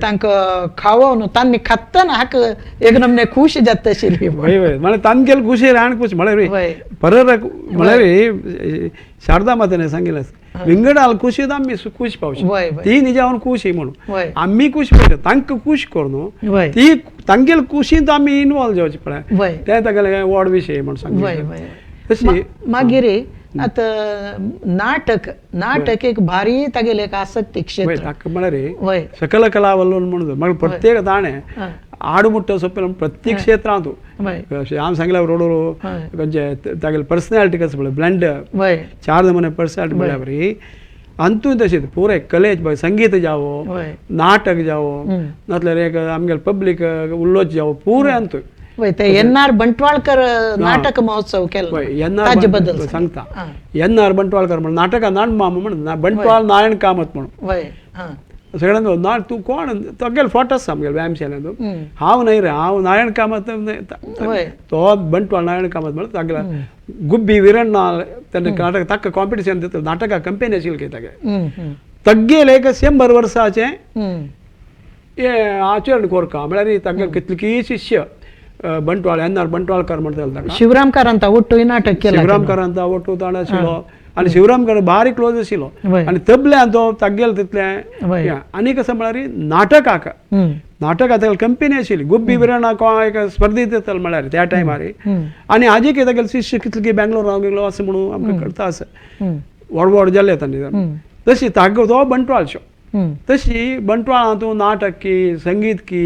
[SPEAKER 1] तांकां खावोवन तांणी खातना हाका एक नमने खुश जाता आशिल्ली.
[SPEAKER 2] वय वय म्हळ्यार तांगेले खुशी राण खुशी म्हळ्यार परत म्हळ्यार शारदा मातेने सांगितलं विंगडाल खुशी आमी खुश पावशी ती निजावन खुशी म्हणून आमी खुश पळयता तांकां खुश करून ती तांगेले खुशींत आमी इनवॉल्व जावची पळय तें तागेलें व्हड विशय म्हणून सांगता.
[SPEAKER 1] तशी मागीर आतां नाटक नाटक एक भारी तागेले एक आसक्ती क्षेत्र
[SPEAKER 2] म्हळ्यार सकल कला वल्लोन म्हणून मागीर प्रत्येक ताणें आडमुट्ट सोंपें प्रत्येक क्षेत्रांत हांव सांगल्या रोडो खंयचे तागेले पर्सनॅलिटी कसं पळय ब्लेंड चार नमुने पर्सनॅलिटी म्हळ्यार बरी अंतून तशें पुराय कलेच संगीत जावो नाटक जावो नातल्यार एक आमगेले पब्लीक उल्लोच जावो पुराय अंतू.
[SPEAKER 1] ते एन आर बंटवाळकर नाटक महोत्सव केलो
[SPEAKER 2] एन आर सांगता एन आर बंटवाळकर म्हणून नाटकां नाण म्हणून बंटवाळ नारायण कामत म्हणून सगळ्यांना ना तूं कोण तगेले फोटो आसा आमगेले व्यायामशालेंत हांव न्हय रे हांव नारायण कामत तो बंटवाळ नारायण कामत म्हणून तागेला गुब्बी वीरण्णा तेन्ना नाटक ताका कॉम्पिटिशन दिता नाटकां कंपेनी आशिल्ली खंय तागे तगेले एक 100 वर्साचें हें आचरण कोरका म्हळ्यार तागेले कितलीं शिष्य बंटवाळ एन आर बंटवाळकर म्हणटाले ताका
[SPEAKER 1] शिवराम कारांता ಒಟ್ಟು नाटक केलें
[SPEAKER 2] शिवराम कारांता ಒಟ್ಟು ताणें आशिल्लो आनी शिवराम कारांत बारीक क्लोज आशिल्लो आनी तबल्यान तो तागेले तितलें आनी कसं म्हळ्यार नाटकाक नाटकाक तागेली कंपनी आशिल्ली गुब्बी विरण्णा एक स्पर्धेत येताले म्हळ्यार त्या टायमार आनी आजी कितें तागेले शिष्य कितले बेंगलोर गेलो अशें म्हणून आमकां कळटा आसा व्हड व्हड जाल्ले तांणी तशी तागो तो बंटवाळ शो. तशी बंटवाळांत नाटक की संगीत की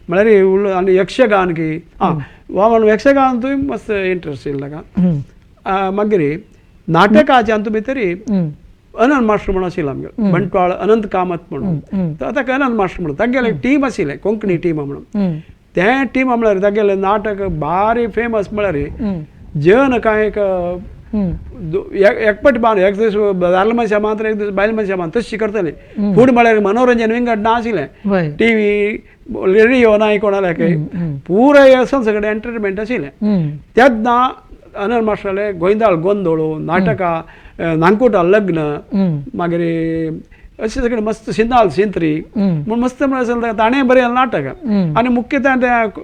[SPEAKER 2] म्हळ्यार आनी यक्षगान की आं वामन यक्षगानांतूय मस्त इंट्रस्ट येयलो ताका. मागीर नाटकाच्या हातूंत भितरी अनंत मास्टर म्हणून आशिल्लो आमगेलो बंटवाळ अनंत कामत म्हणून, ताका अनंत मास्टर म्हणून तागेलें टीम आशिल्लें कोंकणी टीम म्हणून. तें टीम म्हळ्यार तागेलें नाटक भारी फेमस म्हळ्यार जन कांय एक एकपट बांद एक दीस दादले मनशां मात्र एक दीस बायल मनशां मान तशी करतली. फूड म्हळ्यार मनोरंजन विंगड ना आशिल्लें, टी व्ही रेडियो ना कोणाले पुराय असो सगळें एंटरटेनमेंट आशिल्लें. तेन्ना अनंत मास्टराले गोंयदाळ गोंदोळू नाटकां, नांकुटा लग्न, मागीर अशें सगळें मस्त शिंदाल शिंत्री म्हूण मस्त म्हळ्यार ताणें बरें नाटक आनी मुख्यतः तें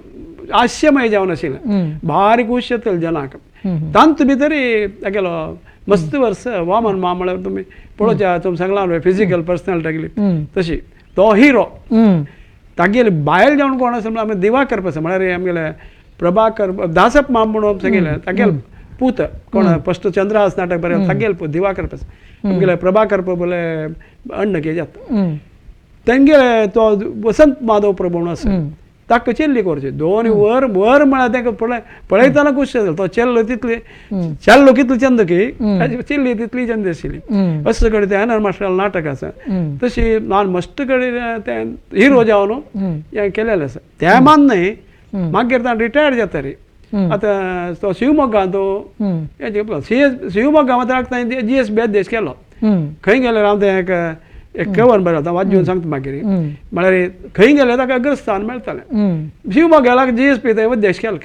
[SPEAKER 2] हास्यमय जावन आशिल्लें, बारीक खूश जातालें जनाक. तांत भितर तागेलो मस्त वर्स वामन मा म्हळ्यार तुमी पळोवच्या तुमी सांगलां फिजिकल पर्सनॅलिटी तागेली तशी तो हिरो. तागेली बायल जावन कोण आसा म्हळ्यार आमी दिवाकर आसा म्हळ्यार आमगेले प्रभाकर दासप माम म्हणून सांगिल्लें तागेलो पूत कोण फस्ट चंद्रहास नाटक बरें तागेलो पूत दिवाकर आसा आमगेले प्रभाकर प्रभुले अण्ण के जाता तेंगेले तो वसंत माधव प्रभू म्हणून आसा ताका चेल्ली करची दोन वर वर म्हळ्यार तांकां पळय पळयतना खूश जाता. तो चेल्लो तितली चेल्लो कितलो चंद की चेल्ली तितली चंद आशिल्ली. अशें कडेन तें अनंत मास्टरालें नाटक आसा. तशी ल्हान मस्त कडेन तें हिरो जावन हें केलेलें आसा. तें मान न्हय मागीर ताणें रिटायर्ड जाता रे आतां तो शिवमोग्गा तो सी एस शिवमोग्गा मात्र ताणें जी एस बी अध्यक्ष केलो. खंय गेल्यार हांव तें एक एक कवर बरयता वाजून सांगता मागीर म्हळ्यार खंय गेल्यार ताका अग्रस्थान मेळटालें. शिवमोग्गाक जी एस पी थंय अध्यक्ष केलो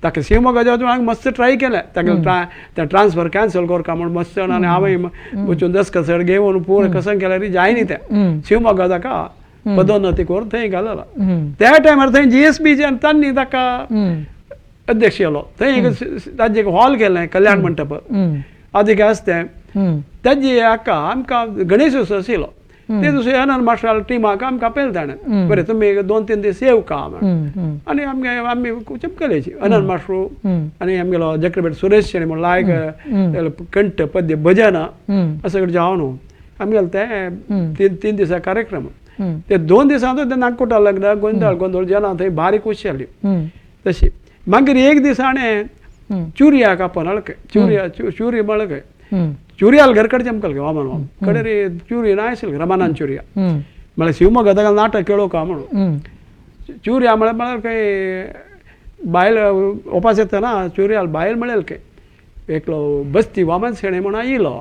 [SPEAKER 2] ताका शिवमोग्गा जेवण मस्त ट्राय केलें ताका तें ट्रान्सफर कॅन्सल करका म्हूण मस्त आनी हांवें वचून दसकसर घेवन पूर्ण कसं केल्यार जायनी तें शिवमोग्गा ताका पदोन्नती करून थंय घालला. त्या टायमार थंय जी एस पी तांणी ताका अध्यक्ष केलो. थंय एक ताजें एक हॉल केलें कल्याण मंटप आदी आसा तें ताजी हाका आमकां गणेश उत्सव आशिल्लो ते दुसरे अनंत मास्टराल्या टिमाक आमकां आपयलें ताणें बरें तुमी 2-3 दीस येवका म्हण आनी आमगे आमी चमकलेची अनंत मास्टर आनी आमगेलो जक्रबेट सुरेश शेणी म्हण लायक कंठ पद्य भजन अशें कडेन जावन न्हू आमगेलें तें 3 दिसा कार्यक्रम. ते 2 दिसांत ते नागकोटा लग्न गोंदळ गोंदळ जना थंय भारी खूश जाली. तशी मागीर एक दीस हाणें चुरयाक आपोवन हाडलें चुरया चुरी म्हळ्यार चुरयाल घर कडे चमकल वामन वाम कडे चुरी ना आशिल्लें रमानंद चुरया म्हळ्यार शिवमोग्गा ताका नाटक केळोवका म्हणून चुरया म्हळ्यार म्हळ्यार खंय बायल ओपास येतना चुरयाल बायल म्हणलें खंय एकलो बस्ती वामन शेणे म्हणून आयिल्लो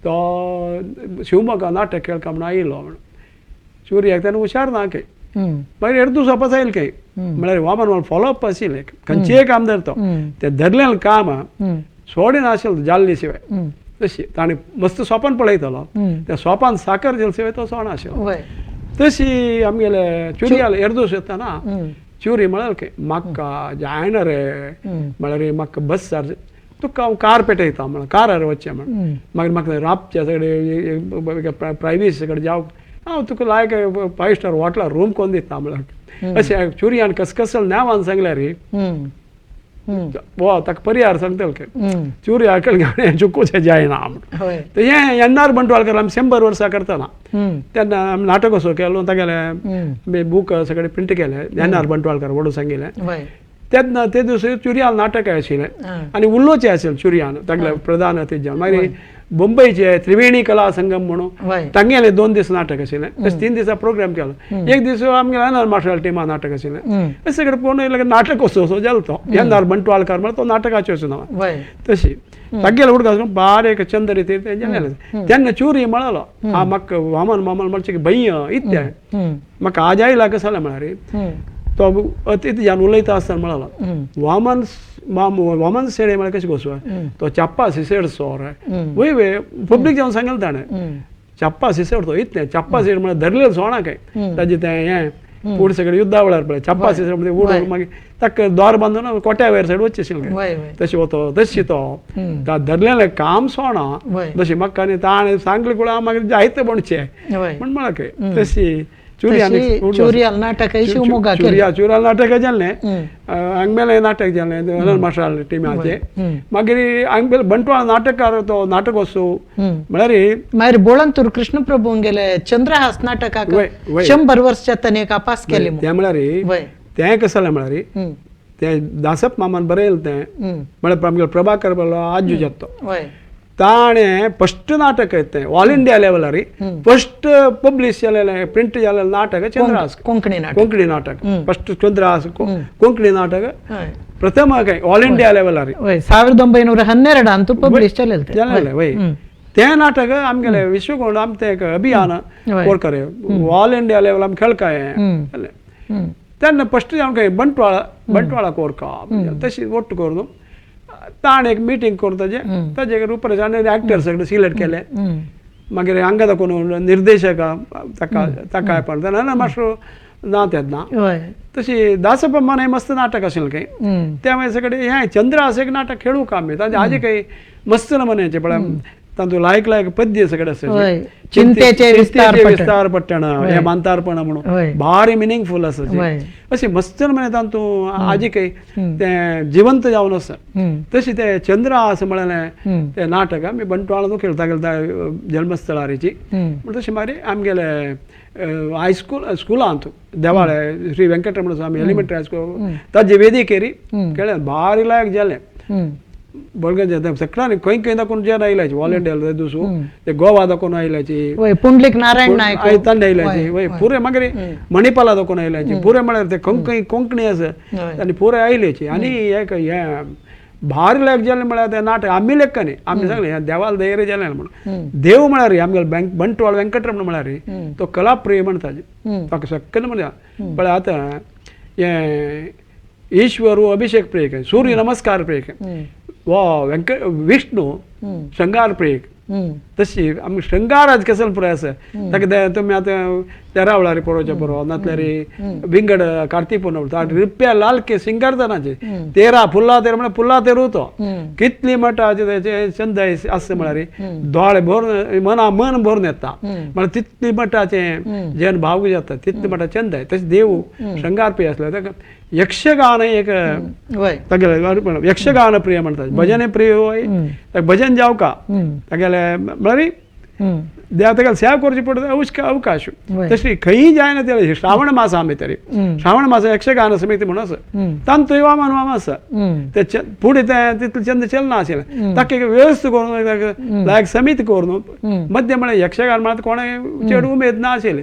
[SPEAKER 2] तो शिवमोग्गा नाटक खेळका म्हणून आयिल्लो म्हणून चुरयाक तेन्ना हुशार ना खंय मागीर एक दीस वापस आयल खंय म्हळ्यार वामन वाम फॉलोअप आशिल्लें खंयचेय काम धरतो तें धरलें काम सोडिना आशिल्लें जाल्ले शिवाय तशी ताणें मस्त सोपान पळयतालो त्या सोपान साकर जाले शिवाय तो सोडना आशिल्लो. तशी आमगेले चुरयाल एर्दोस येतना चुरी म्हळ्यार खंय म्हाका जायना रे म्हळ्यार म्हाका बस तुका हांव कार पेटयता म्हळ्यार कारार वचचें म्हण मागीर म्हाका राबचें सगळें प्रायवेसी सगळें जावं हांव तुका लायक 5 स्टार हॉटेलार रूम कोन्न दिता म्हळ्यार अशें चुरयान कसकसल नांवान सांगल्यार रे वो ताका परिहार सांगतले खंय चुरया कडल्यान चुकूचें जायना म्हण. हें एन आर बंटवाळकर आमी 100 वर्सां करतना तेन्ना आमी नाटक असो केलो तागेलें आमी बूक सगळें प्रिंट केलें एन आर बंटवाळकर व्हडू सांगिल्लें. तेन्ना ते दुसरे चुरयान नाटक आशिल्लें आनी उल्लोचें आशिल्लें चुरयान तागेलें प्रधान अतिथी जावन. मागीर मुंबयचे त्रिवेणी कला संगम म्हणून तांगेलें 2 दीस नाटक आशिल्लें. तशें 3 दिसा प्रोग्राम केलो. एक दीस आमगेले अनंत मास्टराल्या टिमा नाटक आशिल्लें. अशें सगळें पळोवन नाटक असो असो जालो तो एन आर बंटवाळकर म्हळ्यार तो नाटकाच्यो असो नांव तशी तागेले उडका बारीक चंद रितीर तें जालें. तेन्ना चुरी म्हळालो हा म्हाका वामन मामन म्हणचें की भंय इतलें म्हाका आज आयला कसो जालें म्हळ्यार तो अतिथी उलयता आसतना म्हळालो वामन माम वामन शेणे म्हळ्यार कशें गोसो तो चाप्पा सिसेड सोर वय वय पब्लीक जावन सांगलें ताणें चाप्पा सिसेड तो इतलें चाप्पा सिसेड म्हळ्यार धरलें सोणा काय ताजें तें हें फुडें सगळें युद्धा वेळार पळय चाप्पा सिसेड म्हणजे उडोवन मागीर ताका दार बांदून कोट्या वयर सायड वचचें आशिल्लें तशें वतो तशी तो धरलेलें काम सोणा तशी म्हाका आनी ताणें सांगलें कुळा मागीर जायते म्हणचें म्हण म्हळां काय तशी
[SPEAKER 1] चुरयाल नाटक शिवमोगा
[SPEAKER 2] चुरयाल नाटक जालें, हांगमेले नाटक जालें अनंत मास्टर टिमाचें. मागीर हांगमेले बंटवाळ नाटककार तो नाटकोत्सव म्हळ्यार
[SPEAKER 1] मागीर बोळंतूर कृष्णप्रभूंगेले चंद्रहास नाटकाक 100 वर्स जातना एक पास केले.
[SPEAKER 2] तें म्हळ्यार तें कशें जालें म्हळ्यार तें दासप मामान बरयलें तें म्हळ्यार आमगेलो प्रभाकर बरो आज्जू जाता तो ताणें फस्ट नाटक तें ऑल इंडिया लेवलार फस्ट पब्लिश जालेलें प्रिंट जालेलें नाटक चंद्रहास
[SPEAKER 1] कोंकणी नाटक,
[SPEAKER 2] कोंकणी नाटक फस्ट चंद्रहास कोंकणी नाटक प्रथम काय ऑल इंडिया लेवलार
[SPEAKER 1] 1912 पब्लिश जालेलें
[SPEAKER 2] जालेलें. वय तें नाटक आमगेलें विश्वकोण आम तें एक अभियान कोरकरे ऑल इंडिया लेवल आम खेळकाय जालें. तेन्ना फस्ट जावन काय बंटवाळा बंटवाळा कोरका तशी ಒಟ್ಟು करून ताणें एक मिटींग करून ताजें ताजे रुपरेश आनी एक्टर सगळे सिलेक्ट केले. मागीर हांगा दाखोवन निर्देशक ताका ताका पण ना मास्टर ना तेन्ना तशी दासप्पा माने मस्त नाटक आशिल्लें खंय त्या मागीर सगळे हें चंद्रहास एक नाटक खेळूं का आमी ताजें आजी काही मस्त नमन्याचें पळय तातूंत लायक लायक पद्य सगळे आसा.
[SPEAKER 1] चिंतेचे
[SPEAKER 2] विस्तार पट्टण हें मांतारपण म्हणून भारी मिनिंगफूल आसा अशें मस्त म्हणे तातूंत आजी काही तें जिवंत जावन आसा. तशें तें चंद्रहास म्हणलें तें नाटक आमी बंटवाळांत खेळता खेळता जल्मस्थळारीची म्हण तशें मागीर आमगेले हायस्कूल स्कुलांत देवाळे श्री वेंकटरमण स्वामी एलिमेंटरी हायस्कूल ताजे वेदिकेरी खेळ्ळें भारी लायक जालें. बळगें सगळ्यांनी खंय खंय दाखोवन जन आयल्याची व्हॉलंटियर दुसू ते गोवा दाखोवन आयल्याची,
[SPEAKER 1] पुंडलीक नारायण नायक
[SPEAKER 2] तांडे आयल्याची, वय पुरे मागीर मणिपाला दाखोवन आयल्याची, पुरे म्हळ्यार ते खंय खंय कोंकणी आसा आनी पुरे आयल्याची. आनी एक हें भारी लायक जालें म्हळ्यार तें नाटक आमी लेखा न्ही आमी सांगलें हें देवाल धैर्य जालें म्हणून. देव म्हळ्यार आमगेलो बंटवाळ वेंकटरमण म्हळ्यार तो कलाप्रिय म्हणटा ताका सक्कन म्हणटा पळय आतां हें ईश्वर अभिषेक प्रिय, सूर्य नमस्कार प्रिय, वा वेंकट विष्णू शृंगार प्रिय. तशी आमी शृंगार कसलो पुराय आसा ताका तुमी आतां तेरावळारी पळोवचें पुरो नातल्यार विंगड कार्तीक पुनव रुपया लालके शृंगारदानाचे 13 फुलां तेर म्हळ्यार फुलां तेर तो कितली म्हणटा तेचे चंद आसता म्हळ्यार दोळे भरून मना मन भरून येता म्हळ्यार तितली मठाचें जन भावूक जाता तितली म्हणटा चंद आहे. तशें देव शृंगार प्रिय आसलो ताका यक्षगान एक तागेलें यक्षगान प्रिय म्हणटा, भजन प्रिय होय भजन जावका तागेले म्हळ्यार देव ताका सेवा करची पडटा अवकाश. तशी खंयी जायना ते श्रावण मास आमी तरी श्रावण मास यक्षगान समिती म्हणून आसा तांतूय वामन वाम आसा ते फुडें तें तितलें चंद चलना आशिल्लें ताका एक व्यवस्था करून लायक समिती करून मध्य म्हळ्यार यक्षगान म्हळ्यार कोणें चड उमेद ना आशिल्ली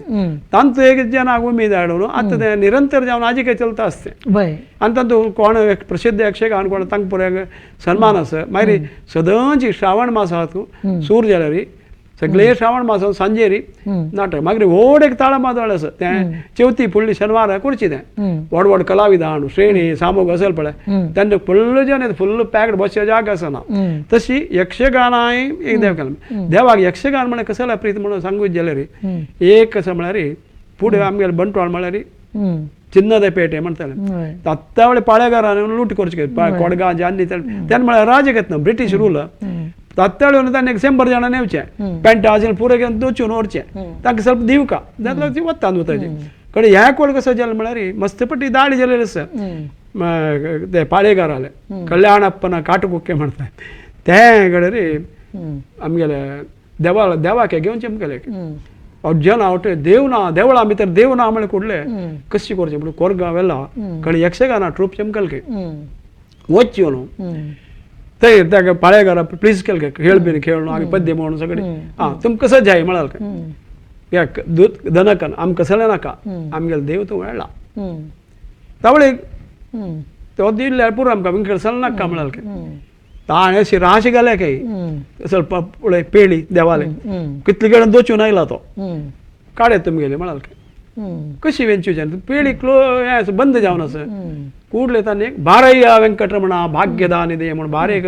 [SPEAKER 2] तांतू एक जनाक उमेद हाडून आतां तें निरंतर जावन आजी काय चलता आसतें. आनी तातूंत कोण प्रसिद्ध यक्षगान कोण तांकां पुराय सन्मान आसा. मागीर सदांच श्रावण मासांत सूर जाल्यार सगळे श्रावण मासांत सांजेरी नाटक मागीर व्हड एक ताळमादळ आसा तें चवथी फुडली शेनवार करची तें व्हड व्हड कलाविदा हाडून श्रेणी सामोग असेल पळय तेन्ना फुल्ल जन फुल्ल पॅक्ड बसचे जाग आसना. तशी यक्षगानाय एक देव केलें देवाक यक्षगान म्हळ्यार कसलें प्रीत म्हणून सांगूच जाल्यार एक कशें म्हळ्यार फुडें आमगेले बंटवाळ म्हळ्यार चिन्नद पेटे म्हणटाले आत्तां वेळे पाळेगारान लूट करची कोडगांव जान्नी तेन्ना म्हळ्यार राज घेतना ब्रिटीश रूल तात्याळ ताणें एक 100 जाणां नेवचें पेंटा आशिल्लें पुरे घेवन दवचून व्हरचें तांकां ಸ್ವಲ್ಪ दिवका जाल्यार वता वताचें कडे ह्या कोण कसो जालें म्हळ्यार मस्तपटी दाळी जालेली आसा ते पाळेगाराले कल्याणप्पना काटकुक्के म्हणटा तें कडे रे आमगेले देवा देवाक घेवन चमकेले जन आवटे देव ना देवळां भितर देव ना म्हळ्यार कुडले कशी करचें म्हणून कोरगांव वेला कडे यक्षगाना ट्रूप चमकल वच्ची न्हू ते ताका पाळेगारा प्लीज केलं खेळ बीन खेळ आमी पद्य म्हणून सगळे आं तुमकां कसं जाय म्हळाल काय दूध दनकन आमकां कसलें नाका आमगेलो देव तूं मेळ्ळा तावळे तो दिल्यार पुरो आमकां आमकां कसलें नाका म्हळाल काय ताणें अशी राश घाल्या काय ಸ್ವಲ್ಪ पळय पेळी देवाले कितले कडेन दोचून आयला तो काडे तुमगेले म्हळाल काय कशी वेंचूच्यान पेळी क्लो हें बंद जावन आसा ಕೂಡಲೇ ತಾನೇ ಬಾರಯ್ಯ ವೆಂಕಟರಮಣ ಭಾಗ್ಯದಾನಿದೆ म्हणून भारे एक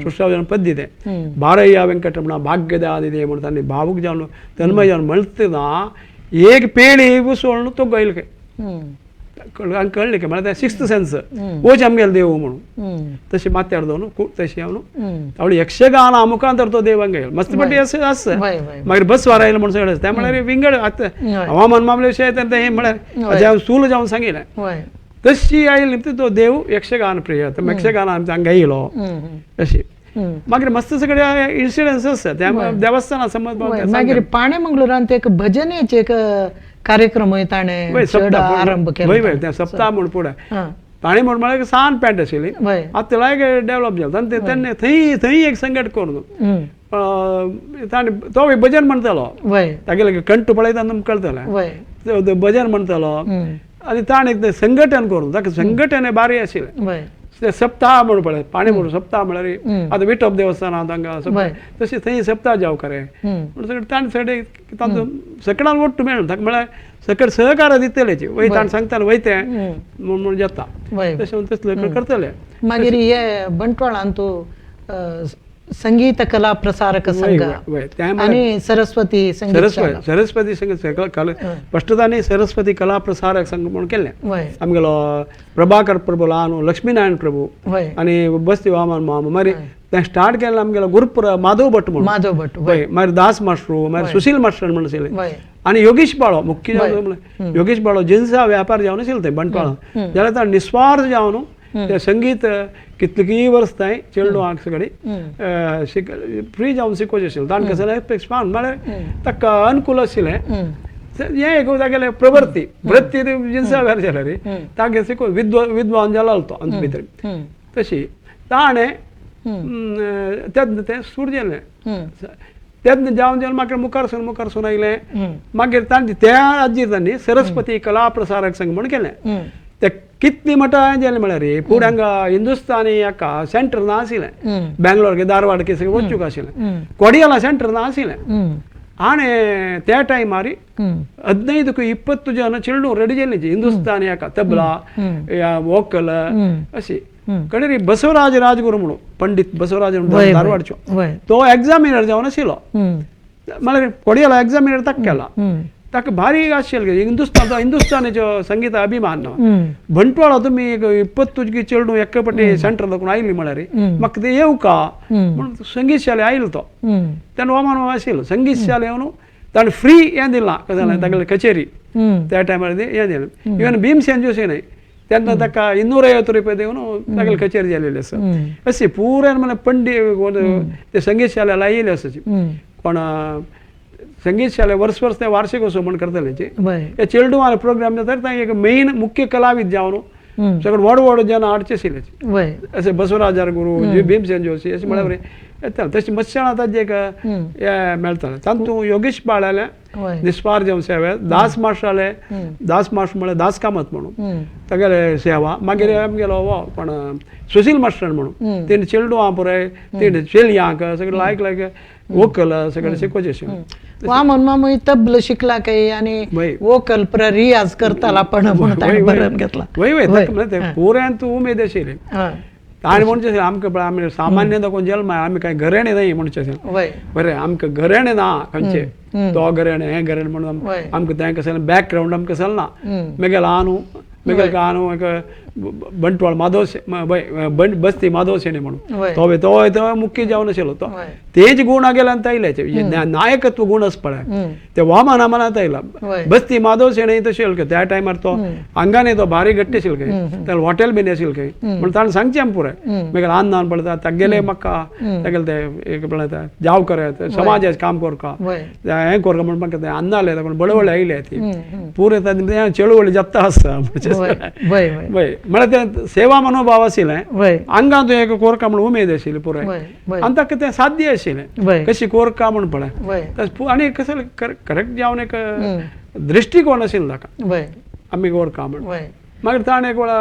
[SPEAKER 2] सुश्रावजन पद्य तें बारय्या ವೆಂಕಟರಮಣ ಭಾಗ್ಯದಾನಿದೆ म्हणून तांणी भावूक जावन तन्मय जावन म्हणतना एक पेळी उसळून तो गैल कळ्ळें की म्हळ्यार सिक्स्थ सेन्स ओच आमगेलो देव म्हणून तशें माथ्यार दवरून तशें हांव आवडी यक्षगान मुखांतर तो देव हांगा येयलो मस्त पटी अशें आसा. मागीर बस वार आयलो म्हणून सगळें तें म्हळ्यार विंगड आतां हवामान मामले विशय तें म्हळ्यार हांवें सूल जावन सांगिल्लें तशी आयली तो देव यक्षगान प्रिय यक्षगान हांगा येयलो अशी. मागीर मस्त सगळे इन्सिडन्स आसा त्या देवस्थाना समज.
[SPEAKER 1] मागीर पाणेमंगळुरांत एक भजनेचे एक कार्यक्रम ताणें आरंभ
[SPEAKER 2] केलो सप्ताह म्हूण फुडें पाणी म्हूण म्हळ्यार सान पॅन्ट आशिल्ली आतां लायक डेव्हलप जालें आनी तेन्ना थंय थंय एक संगट करून ताणें तो भजन म्हणटालो तागेले कंठ पळयता तुमकां कळटलें भजन म्हणटालो आनी ताणें एक संघटन करून ताका संघटन हें बारी आशिल्लें. ते सप्ताह म्हूण पळय पाणी म्हणून सप्ताह म्हळ्यार आतां विठोब देवस्थान आहा तांकां तशें थंय सप्ताह जावं खरें म्हणून सगळें ताणें सगळें तांचो सकडान वट्टू मेळ्ळो ताका म्हळ्यार सकड सहकार दितलें वय ताणें सांगतालें वयतें म्हूण जाता तशें म्हणून तसलें करतले.
[SPEAKER 1] मागीर हे बंटवाळान तूं संगीत कला प्रसारक संघ आणि सरस्वती
[SPEAKER 2] सरस्वती संघ फस्ट तांणी सरस्वती कला प्रसारक संघ म्हणून केलें. आमगेलो प्रभाकर प्रभू ल्हान लक्ष्मीनारायण प्रभू आनी बस्ती वामन मामा मागीर तें स्टार्ट केलें आमगेलो गुरुपुर माधव भट म्हणून
[SPEAKER 1] माधव भट
[SPEAKER 2] वय मागीर दास मास्टर मागीर सुशील मास्टर म्हणून आशिल्ले आनी योगेश बाळो मुख्य जावन योगेश बाळो जिन्सा व्यापार जावन आशिल्लो थंय बंटवाळा जाल्यार ताणें निस्वार्थ जावन ते संगीत कितलीं वर्स थंय चेडूं सगळीं फ्री जावन शिकोवचें आशिल्लें ताणें कसलें म्हळ्यार ताका अनुकूल आशिल्लें हें एक तागेलें प्रवृत्ती वृत्ती जिन्सा वेर जाल्यार तागे शिको विद्वान जालो तो आमचे भितर तशी ताणें तेन्ना तें सुरू जालें तेन्ना जावन जावन मागीर मुखार सून मुखार सून आयलें. मागीर तांचे त्या आजीर तांणी सरस्वती कला प्रसारक संघ म्हूण केलें. ते कितली म्हणटा जालें म्हळ्यार फुडें हांगा हिंदुस्तानी हाका सेंटर ना आशिल्लें बेंगलोर की धारवाड की सगळें वचूंक आशिल्लें कोडियाला सेंटर ना आशिल्लें आनी त्या टायमार 15-20 जन चेडूं रेडी जाल्लीं हिंदुस्तानी हाका तबला वोकल अशी कडेन बसवराज राजगुरू म्हणून पंडित बसवराज म्हणून धारवाडचो तो एग्जामिनर जावन आशिल्लो म्हळ्यार कोडियाला एग्जामिनर ताका केला ताका भारी आशिल्लें हिंदुस्तान हिंदुस्तानीचो संगीत अभिमान बंटवाळा तुमी एक 20 चेडूं एके पटी सेंटर दाखोवन आयली म्हळ्यार म्हाका ते येवका म्हणून संगीत शाले आयलो तो तेन्ना वामन आशिल्लो संगीत शाले येवन ताणें फ्री हें दिलां कशें जालें तागेली कचेरी त्या टायमार हें दिलें. इवन भीमसेन जोशी न्हय तेन्ना ताका 250 रुपये दिवन तागेली कचेरी जालेली आसा अशी पुराय म्हळ्यार पंडी ते संगीत शाले लायिल्ले आसा कोण संगीत शाले वर्स वर्स ते वार्षिक उत्सव म्हूण करतले हे चेडूं प्रोग्राम जाता तांकां एक मेन मुख्य कलाविद जावन सगळे व्हड व्हड जन हाडचे आशिल्ले अशें बसवराज गुरू भीमसेन जोशी अशें म्हळ्यार येताले तशें मत्स्यान आतां जे हें मेळटालें तातूंत योगेश बाळालें निस्वार जावन सेवा दास मास्टराले दास मास्टर म्हळ्यार दास कामत म्हणून तागेले सेवा मागीर आमगेलो हो कोण सुशील मास्टर म्हणून तेणी चेडवां पुराय तेणी चेडयांक सगळें लायक लायक वोकल सगळें शिकोवचें आशिल्लें.
[SPEAKER 1] वामन मामूय तबल शिकला काही आणि वोकल रियाज करताला पण म्हणून घेतला.
[SPEAKER 2] वय वय पुरायन तूं उमेद आशिल्ली ताणें म्हणचें आमकां आमी सामान्य दाखोवन जल्म आमी कांय घरेणें न्हय म्हणचें बरें आमकां घरेणें ना खंयचें तो घरेणें हें घरेणें म्हणून आमकां तें कसलें बॅकग्रावंड आमकां कसलें ना. मेगेलो आनू मेगेलो आनू एक बंटवाळ माधव बस्ती माधव शेणी म्हणून तो तो तो मुख्य जावन आशिल्लो तो तेज गुण गेल्यान आयले नायकत्व गुण आसा पळय ते वामना मनात आयला बस्ती माधव शेणी तशें त्या टायमार तो आंगाने तो भारी गट्टी आशिल्लो खंय ताका हॉटेल बीन आशिल्लें खंय म्हणून ताणें सांगचें आमकां पुराय मागीर ल्हान ल्हान पळयता तागेले म्हाका तागेले ते एक पळयता जाव करे समाजाचें काम करका हें करका म्हणून म्हाका तें अन्नाले ताका बळवळ आयले ती पुराय तें चळवळी जाता आसता वय म्हळ्यार तें सेवा मनोभाव आशिल्लें आंगांत एक कोरका म्हूण उमेद आशिल्ली पुराय आनी ताका तें साध्य आशिल्लें कशी कोरका म्हूण पळय आनी कसलें करेक्ट जावन एक दृश्टिकोण आशिल्लो ताका आमी कोरका म्हूण. मागीर ताणें एक वेळा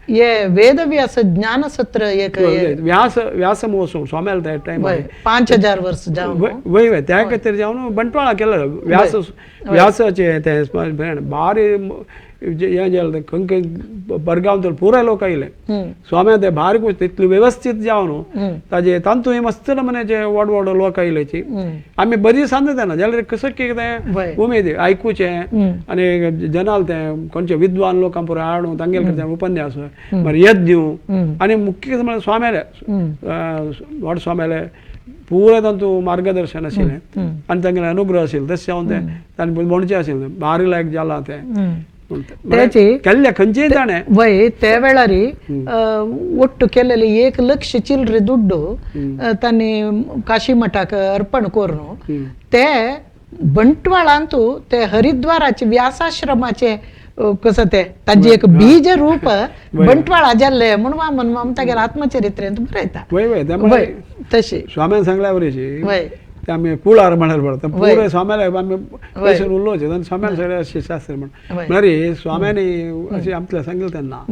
[SPEAKER 1] हे वेदव्यास ज्ञानसत्र एक
[SPEAKER 2] व्यास व्यास महोत्सव स्वाम्याल त्या टायमार
[SPEAKER 1] 5000 वर्स जावन
[SPEAKER 2] वय वय त्या खातीर जावन बंटवाळा केलो व्यास व्यासाचे तें भारी हें जालें खंय खंय बरगांव पुराय लोक आयले स्वाम्या ते भारी गोश्ट तितली वेवस्थीत जावन ताजे तातूंत मस्त नमुन्याचे व्हड व्हड लोक आयलेची आमी बरी सांगता तेन्ना जाल्यार कसो कितें उमेद आयकुचें आनी जनाल तें खंयचे विद्वान लोकां पुराय हाडून तांगेले कडच्यान उपन्यास मागीर यज्ञ आनी मुख्य कितें म्हळ्यार स्वाम्याले व्हड स्वाम्याले पुराय तांचो मार्गदर्शन आशिल्लें आनी तांगेले अनुग्रह आशिल्ले तशें जावन तें तांणी म्हणचें आशिल्लें भारी लायक जालां तें केल्ले खंयचेय ताणें
[SPEAKER 1] वय त्या वेळार ಒಟ್ಟು केलेले 1 लक्ष चिल्लरे दुड्डू तांणी काशी मठाक अर्पण करून ते बंटवाळांतू ते हरिद्वाराचे व्यासाश्रमाचे कसं ते ताजे एक बीज रूप बंटवाळा जाल्ले म्हणून वामन माम तागेले आत्मचरित्रेंत बरयता. वय तशी
[SPEAKER 2] स्वाम्यान सांगल्या वरीची ते आमी कुळार म्हणायला पडटा पुराय स्वाम्याले आमी पयशे उलोवचे आनी स्वाम्यान सगळे अशें शास्त्र म्हण म्हळ्यार स्वाम्यानी अशें आमकां सांगलें तेन्ना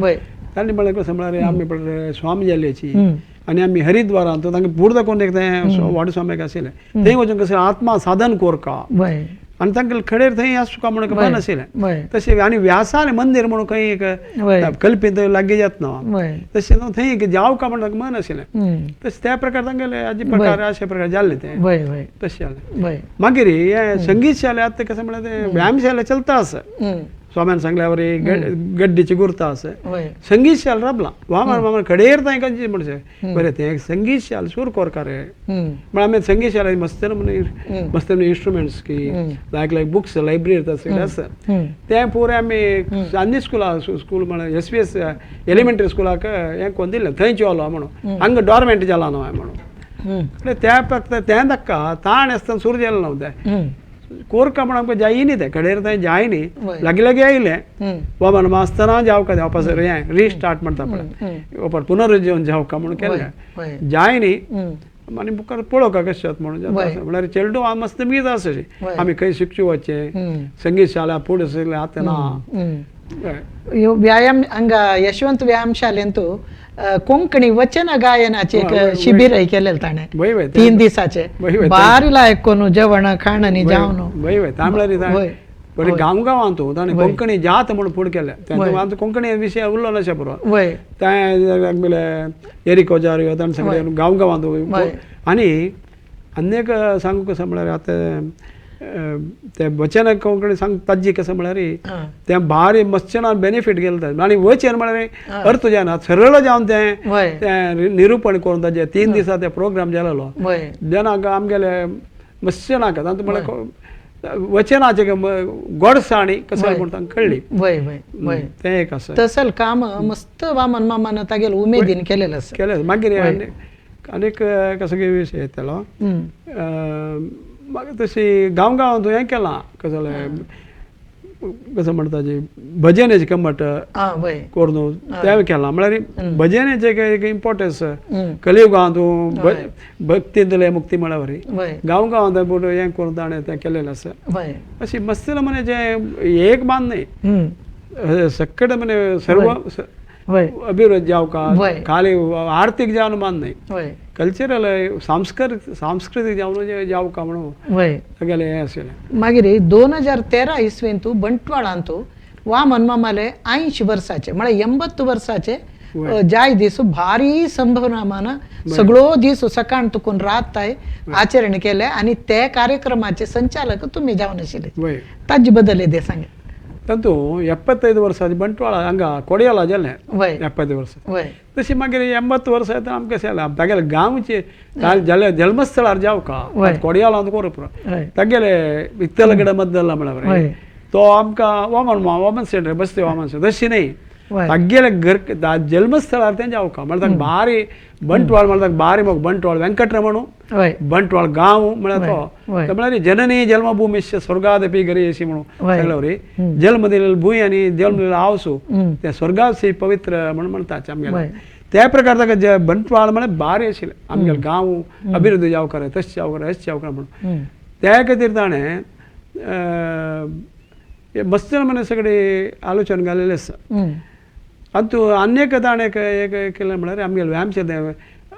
[SPEAKER 2] तांणी म्हणलें कसं म्हळ्यार आमी पळय स्वामी जाल्याची आनी आमी हरिद्वारांत तांकां पूर्ण कोण एक तें व्हड स्वाम्याक आशिल्लें थंय वचून कसं आत्मा साधन कोरका आनी तांकां खडेर थंय आसूं म्हणून मन आशिल्लें तशें आनी व्यासालें मंदीर म्हणून खंय एक कल्पीत लागीं जातना तशें थंय एक जावं का म्हणून मन आशिल्लें तशें त्या प्रकार तांगेले आजी प्रकार अशे प्रकार जाल्ले ते तशें जालें. मागीर हें संगीत शाले आतां कसं म्हळ्यार तें व्यायाम शाले चलता आसा स्वाम्यान सांगल्यावरी गड्डीची गुर्ता आसा संगीत शाल राबलां वामन वामन कडेर थंय खंयची म्हणचे बरें तें संगीत शाल सूर कोरकार म्हळ्यार आमी संगीत शाल मस्त मस्त इन्स्ट्रुमेंट्स की लायक लायक बुक्स लायब्ररी सगळें आसा तें पुराय आमी आनी स्कुला स्कूल म्हळ्यार एस वी एस एलिमेंटरी स्कुलाक हें कोण दिलें थंय चेवलो म्हणून हांगा डॉर्मेंट जाला न्हय म्हणून त्या तें ताका ताण आसतना सूर जालें न्हू तें कोरका म्हण आमकां जायी न्ही तें कडेर थंय जाय न्ही लागीं लागीं आयलें वामन आसतना जावका वापस हें रिस्टार्ट म्हणटा पळय पुनरुज्जीवन जावका म्हणून केलें जाय न्ही आनी मुखार पळोवका कशें जाता म्हणून जाता म्हळ्यार चेडूं मस्त मीज आसा अशें आमी खंय शिकचें वचचें संगीत शाळा फुडें सगळें आतां ना
[SPEAKER 1] व्यायाम हांगा यशवंत व्यायाम शाळेंत कोंकणी वचन गायनाचे एक शिबिर केलेलं ताणें 3 दिसाचे भारी लायक कोण जेवण खाण आनी जेवण
[SPEAKER 2] बरें गांव गांवांत ताणें कोंकणी जात म्हणून फुडें केलें आमचो कोंकणी विशय उरलो नाशे पुरो तें एरिको जारियो ताणें सगळें गांव गांवांत. आनी आनी एक सांगू कसं म्हळ्यार आतां ते वचन कोंकणी सांग ताजी कसं म्हळ्यार तें भारी मस्चनान बेनिफीट गेलें आनी वचन म्हळ्यार अर्थ जायना सरळ जावन तें तें निरुपण करून ताजें 3 दिसा ते प्रोग्राम जालेलो जेन्ना आमगेले मस्चनाक तातूंत म्हळ्यार वचनाचें गोडसाणी कसं म्हण तांकां कळ्ळी तें एक आसा
[SPEAKER 1] तसल काम मस्त वामन मामान तागेले उमेदीन केलेलें आसा
[SPEAKER 2] केलें. मागीर आनीक कसो कितें विशय येतलो मागीर तशी गांव गांवांत हें केलां कसलें कसं म्हणटा जी भजनेचें कमट करून तें केलां म्हळ्यार भजनेचें एक इम्पोर्टन्स कलियुगांत भक्तींतले मुक्ती म्हळ्यार वरी गांव गांवांत हें करून ताणें तें केलेलें आसा. अशी मस्त म्हणजे एक बांद न्ही सगळे म्हणजे सर्व अभिवृद्धी जावका खाली आर्थीक जावन बांद न्ही कल्चरल सांस्कृतिक सांस्कृतीक जावन जावका म्हणून सगळें हें आशिल्लें.
[SPEAKER 1] मागीर 2013 इस्वेंतू बंटवाळांतू वामन मामाले 80 वर्साचे म्हळ्यार 80 वर्साचे जाय दीस भारी संभ्रमान सगळो दीस सकाळ तुकून रात आचरण केले आनी ते कार्यक्रमाचे संचालक तुमी जावन आशिल्ले ताजे बदल दे सांगे.
[SPEAKER 2] तातूंत 75 वर्सां बंटवाळ हांगा कोडयाला जालें 75 वर्सां तशें मागीर 80 वर्सां येता आमकां कशें जालें तागेले गांवचे जाले जल्मस्थळार जावका कोडयाला कोरपुरा तागेले वित्तलगड मद्दला म्हळ्यार तो आमकां वामन वामन सेंटर बसते वामन सेंटर तशें न्ही तागेले घर जल्मस्थळार तें जावका म्हळ्यार ताका भारी बंटवाळ म्हळ्यार ताका भारी मोग बंटवाळ वेंकटरमणू बंटवाळ गांव म्हळ्यार तो म्हळ्यार जननी जन्मभूमिश्च स्वर्गादपी गरीयसी म्हणून सगळ्या वरी जल्म दिलेली भूंय आनी जल्म दिलेलो आवसू ते स्वर्गासी पवित्र म्हणून म्हणटात आमगेले त्या प्रकार ताका बंटवाळ म्हळ्यार भारी आशिल्लें आमगेले गांव अभिवृद्धी जावकार तशें जावकार अशें जावकार म्हणून त्या खातीर ताणें मस्त म्हण सगळे आलोचन घालेलें आसा. आनी तूं आनी एक ताणें एक केलें म्हळ्यार आमगेले व्यायाम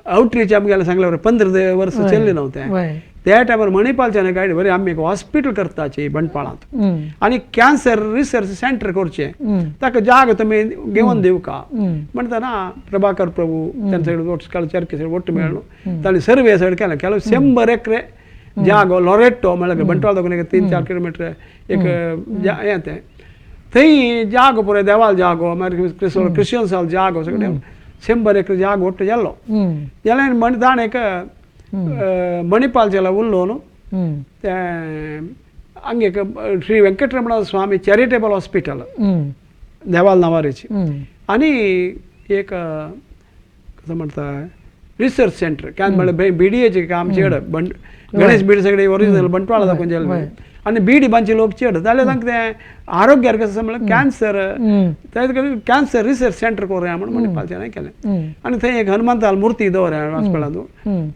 [SPEAKER 2] आउटरीच आमगेलें सांगलें 15 वर्स चल्ली नव्हतें त्या टायमार मणिपालच्यान गायड बरें आमी एक हॉस्पिटल करताची बंटवाळांत आनी कॅन्सर रिसर्च सेंटर करचें ताका जाग तुमी घेवन दिवका म्हणटना प्रभाकर प्रभू तेंचे कडेन चर्के सगळे ಒಟ್ಟು मेळ्ळो तांणी सर्वे सगळें केलें ಕೆಲವು 100 ಎಕರೆ जागो लॉरेटो म्हळ्यार बंटवाळ दाखोवन 3-4 किलोमिटर एक हें तें थंय जागो पुराय देवाल जागो मागीर क्रिश्चन्साल जागो सगळें 100 ಎಕರೆ ಜಾಗ ಒಟ್ಟು जाल्लो जाल्यार म्हण ताणें एक मणिपालचेला उरलो न्हू तें हांगा एक श्री वेंकटरमण स्वामी चॅरिटेबल हॉस्पिटल देवाल नांवारीची आनी एक कसं म्हणटा रिसर्च सेंटर can म्हळ्यार बी डी एचें काम चेड बंट गणेश बीड सगळे ओरिजिनल बंटवाळा दाखोवन जालें आनी बीडी बांदचे लोक चेड जाल्यार तांकां तें आरोग्यार कसं म्हळ्यार कॅन्सर कॅन्सर रिसर्च सेंटर कोरया म्हूण मणिपालच्यान केलें आनी थंय एक हनुमंताल मूर्ती दवरया हॉस्पिटलांत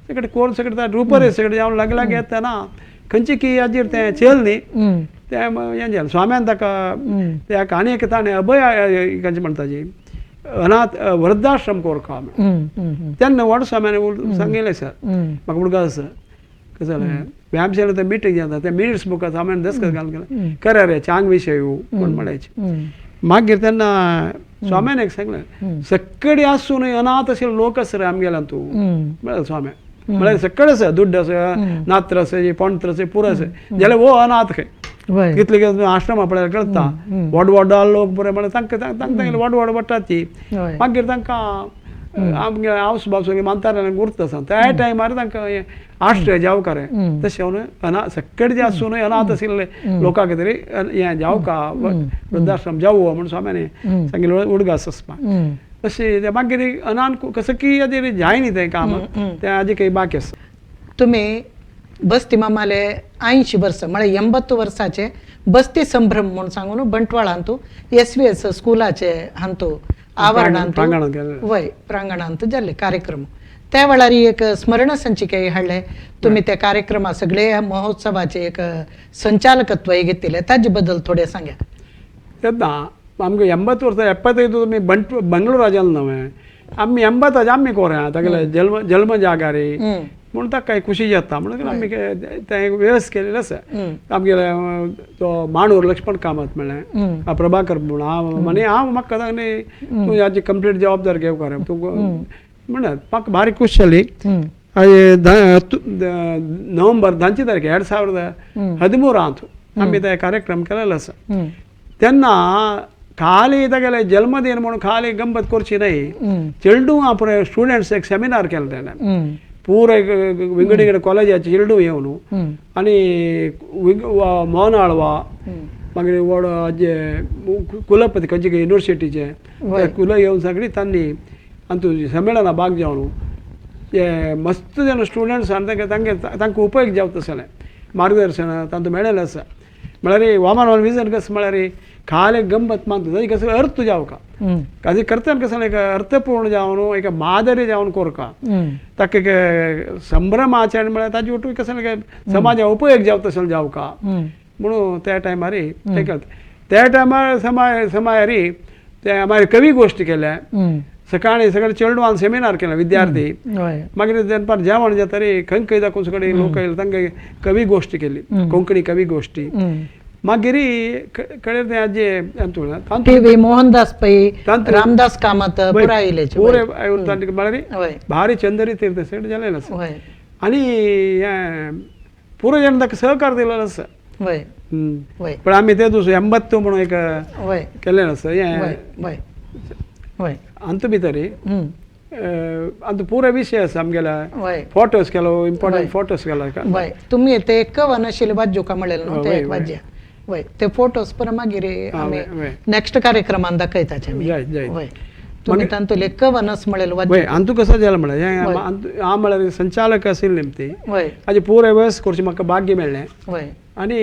[SPEAKER 2] सगळे कोर सगळे रुपरे सगळे जावन लागीं लागीं येतना खंयची की हाजेर तें चेल न्ही तें हें जालें स्वाम्यान ताका त्या आनी एक ताणें अभय खंयचें म्हणटा जी अनाथ वृद्धाश्रम कोरका तेन्ना व्हड स्वाम्यान सांगिल्लें सर म्हाका उडगास आसा कसं जालें व्यायामशाळेत ते मिटींग जाता ते मिनिट्स बुक आसा दस्खत घालून केलें करा रे चांग विशय म्हूण म्हणायचे मागीर तेन्ना स्वाम्यान एक सांगलें सगळे आसून अनाथ अशे लोक आसा रे आमगेल्यान तूं म्हळ्यार स्वाम्या म्हळ्यार सगळे आसा दुड्ड आसा नात्र आसा पणत्र आसा पुरो आसा जाल्यार हो अनाथ खंय कितले कितें आश्रमा पळयल्यार कळटा व्हड व्हड लोक बरे म्हळ्यार तांकां तांकां तांगेले व्हड व्हड पडटा ती मागीर तांकां आमगे हावस बाब सगळीं मानताले उरता आसा त्या टायमार तांकां हें आश्रय जावका रे तशें हांव अना सगळे जे आसून अनाथ आशिल्ले लोकांक तरी हें जावका वृद्धाश्रम जावो म्हूण स्वाम्यानी सांगिल्लें उडगास आसपा तशें मागीर अनान कसं की हाजेर जाय न्ही तें काम तें हाजे काही बाकी आसा.
[SPEAKER 1] तुमी बस्ती मामाले 80 वर्सां म्हळ्यार 80 वर्साचे बस्ती संभ्रम म्हूण सांगून बंटवाळांत एस वी एस स्कुलाचे हांतू आवरणांत वय प्रांगणांत जाल्ले कार्यक्रम त्या वेळार एक स्मरण संचिका हाडले तुमी त्या कार्यक्रमा सगळे महोत्सवाचे एक संचालकत्व घेतिल्लें ताजे बद्दल थोडें सांगा.
[SPEAKER 2] तेन्ना आमकां 80 वर्सां 75 तुमी बंगलोरा जालें नवें आमी 80 आमी कोरया तागेले जल्म जल्म जागारी म्हूण ताका खुशी जाता म्हणून आमी तें वेवस्था केलेलें आसा. आमगेले तो माणूर लक्ष्मण कामत म्हणलें प्रभाकर म्हूण हांव आनी हांव म्हाका न्ही तूं हाजी कंप्लीट जबाबदार घेवकार तूं म्हणत म्हाका भारी खूश जाली. नोव्हेंबर 10 तारखे 2013 आमी ते कार्यक्रम केलेलो आसा. तेन्ना खाली तागेले जल्मदीन म्हणून खाली गंमत करची न्हय चेडूं पुराय स्टुडंट्स एक सेमिनार केलें तेणें पुराय विंगड विंगड कॉलेजाचे चेडूं येवन आनी मोहन आळवा मागीर व्हड जे कुलपती खंयचे युनिवर्सिटीचे कुल येवन सगळीं तांणी आनी संमेलना भाग जावन ते मस्त जाण स्टुडंट्स आनी तांकां तांकां तांकां उपयोग जावता आसलें मार्गदर्शन तांकां मेळिल्लें आसा. म्हळ्यार वामन विजन कसं म्हळ्यार खाली गंमत मानता ताजी कसं अर्थ जावका ताजी करतना कसं एक अर्थपूर्ण जावन एक मादरी जावन कोरका ताका एक संभ्रम आचरण म्हळ्यार ताजे ओटू कसं समाजा उपयोग जावता तसो जावका म्हणून त्या टायमार तें केलें. त्या टायमार समायारी ते मागीर कवी गोश्टी केल्या सकाळी सगळे चेडवान सेमिनार केला विद्यार्थी मागीर दनपार जेवण जाता रे खंय खंय दाखोवन सगळे लोक येयले तांकां कवी गोश्टी केली कोंकणी कवी गोश्टी. मागीर कडेन तें आजी
[SPEAKER 1] टी मोहनदास पै रामदास कामत पुराय येयले
[SPEAKER 2] पुराय म्हळ्यार भारी चंदरी तीर्थ सगळें जालेलें आसा आनी हें पुरो जाण ताका सहकार दिलेलो आसा. पण आमी ते दुसरे 80 म्हणून एक केलें आसा हें अंत भितर अंत पुरो विशय आसा आमगेल्या फोटोज केलो इम्पॉर्टंट फोटोज केलो.
[SPEAKER 1] तुमी ते कवन आशिल्ले वाज्जुका म्हणलें न्हू ते एक वाज्या वय ते फोटोज पर मागीर आमी नेक्स्ट कार्यक्रमान दाखयताचे आमी. वय तुमी तांतूले कवनस म्हणलें
[SPEAKER 2] वय अंतू कसो जालें म्हळ्यार हांव म्हळ्यार संचालक आशिल्लें ती हाजी पुराय वेवस्था करची म्हाका भाग्य मेळ्ळें.
[SPEAKER 1] वय
[SPEAKER 2] आनी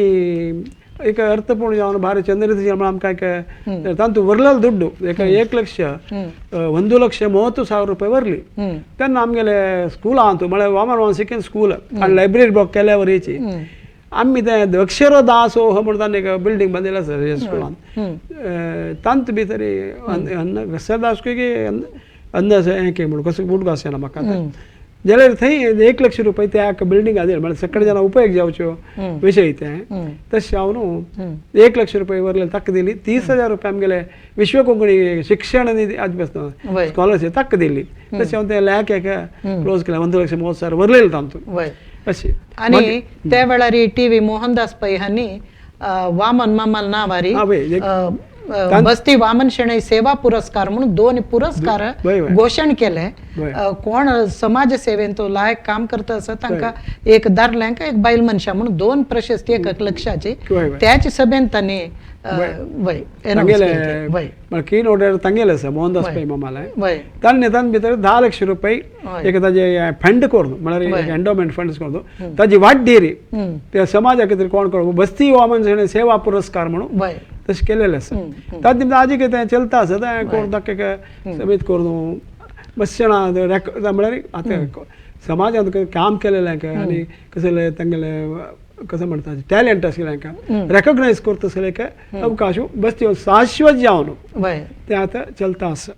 [SPEAKER 2] एक अर्थपूर्ण जावन भारी चंद्र आमकां एक तांतू वरलेलो दुड्डू एक 1 ಲಕ್ಷ 1,30,000 ರೂಪಾಯಿ वरली. तेन्ना आमगेले स्कुलांत म्हळ्यार वामन वामन सेकंड स्कूल आनी लायब्ररी ब्लॉक केल्या वरीची आमी तें अक्षर दासोह म्हणून तांणी एक बिल्डींग बांदिल्लें आसा स्कुलांत तांत भितर अक्षर दासोह अन्न हें म्हणून कसो उडगास येना म्हाका. जाल्यार थंय 1 लक्ष रुपया त्या बिल्डिंगा दिले म्हळ्यार सगळे जाणां उपयोग जावच्यो विशय ते तशें हांव न्हू 1 लक्ष रुपया वरले ताका दिली. 30,000 रुपया आमगेले विश्व कोंकणी शिक्षण निधी आजपासून स्कॉलरशीप ताका दिली. तशें हांव ते लॅक एक क्लोज केलें 1 लक्ष 30,000 वरलेले तातूंत अशें.
[SPEAKER 1] आनी त्या वेळार टी व्ही मोहनदास पै हांणी वामन मामाल नांवारी बस्ती वामन शणै सेवा पुरस्कार म्हणून 2 पुरस्कार घोशण केले. कोण समाज सेवेन तो लायक काम करता आसा तांकां एक दादल्यांक एक बायल मनशां म्हणून 2 प्रशस्ती 1 लक्षाची त्याच सभेन तांणी
[SPEAKER 2] की नोट तांगेले आसा मोहनदास पै मामाले तांणी तांचे भितर 10 लक्ष रुपये एक ताजे फंड करून म्हळ्यार एन्डोमेंट फंड करून ताजी वाडडिरी त्या समाजा खातीर कोण करून बस्ती वामन शणै सेवा पुरस्कार म्हणून तशें केलेलें आसा. ताचे निमतान आजी कितें चलता आसा तें कोण ताका समीत करून बसना म्हळ्यार आतां समाजांत काम केलेलें आनी कसलें तांगेलें कसं म्हणटा टॅलंट आशिल्लें रेकॉग्नायज करता आसलें अवकाश बस्ती शाश्वत जावन तें आतां चलता आसा.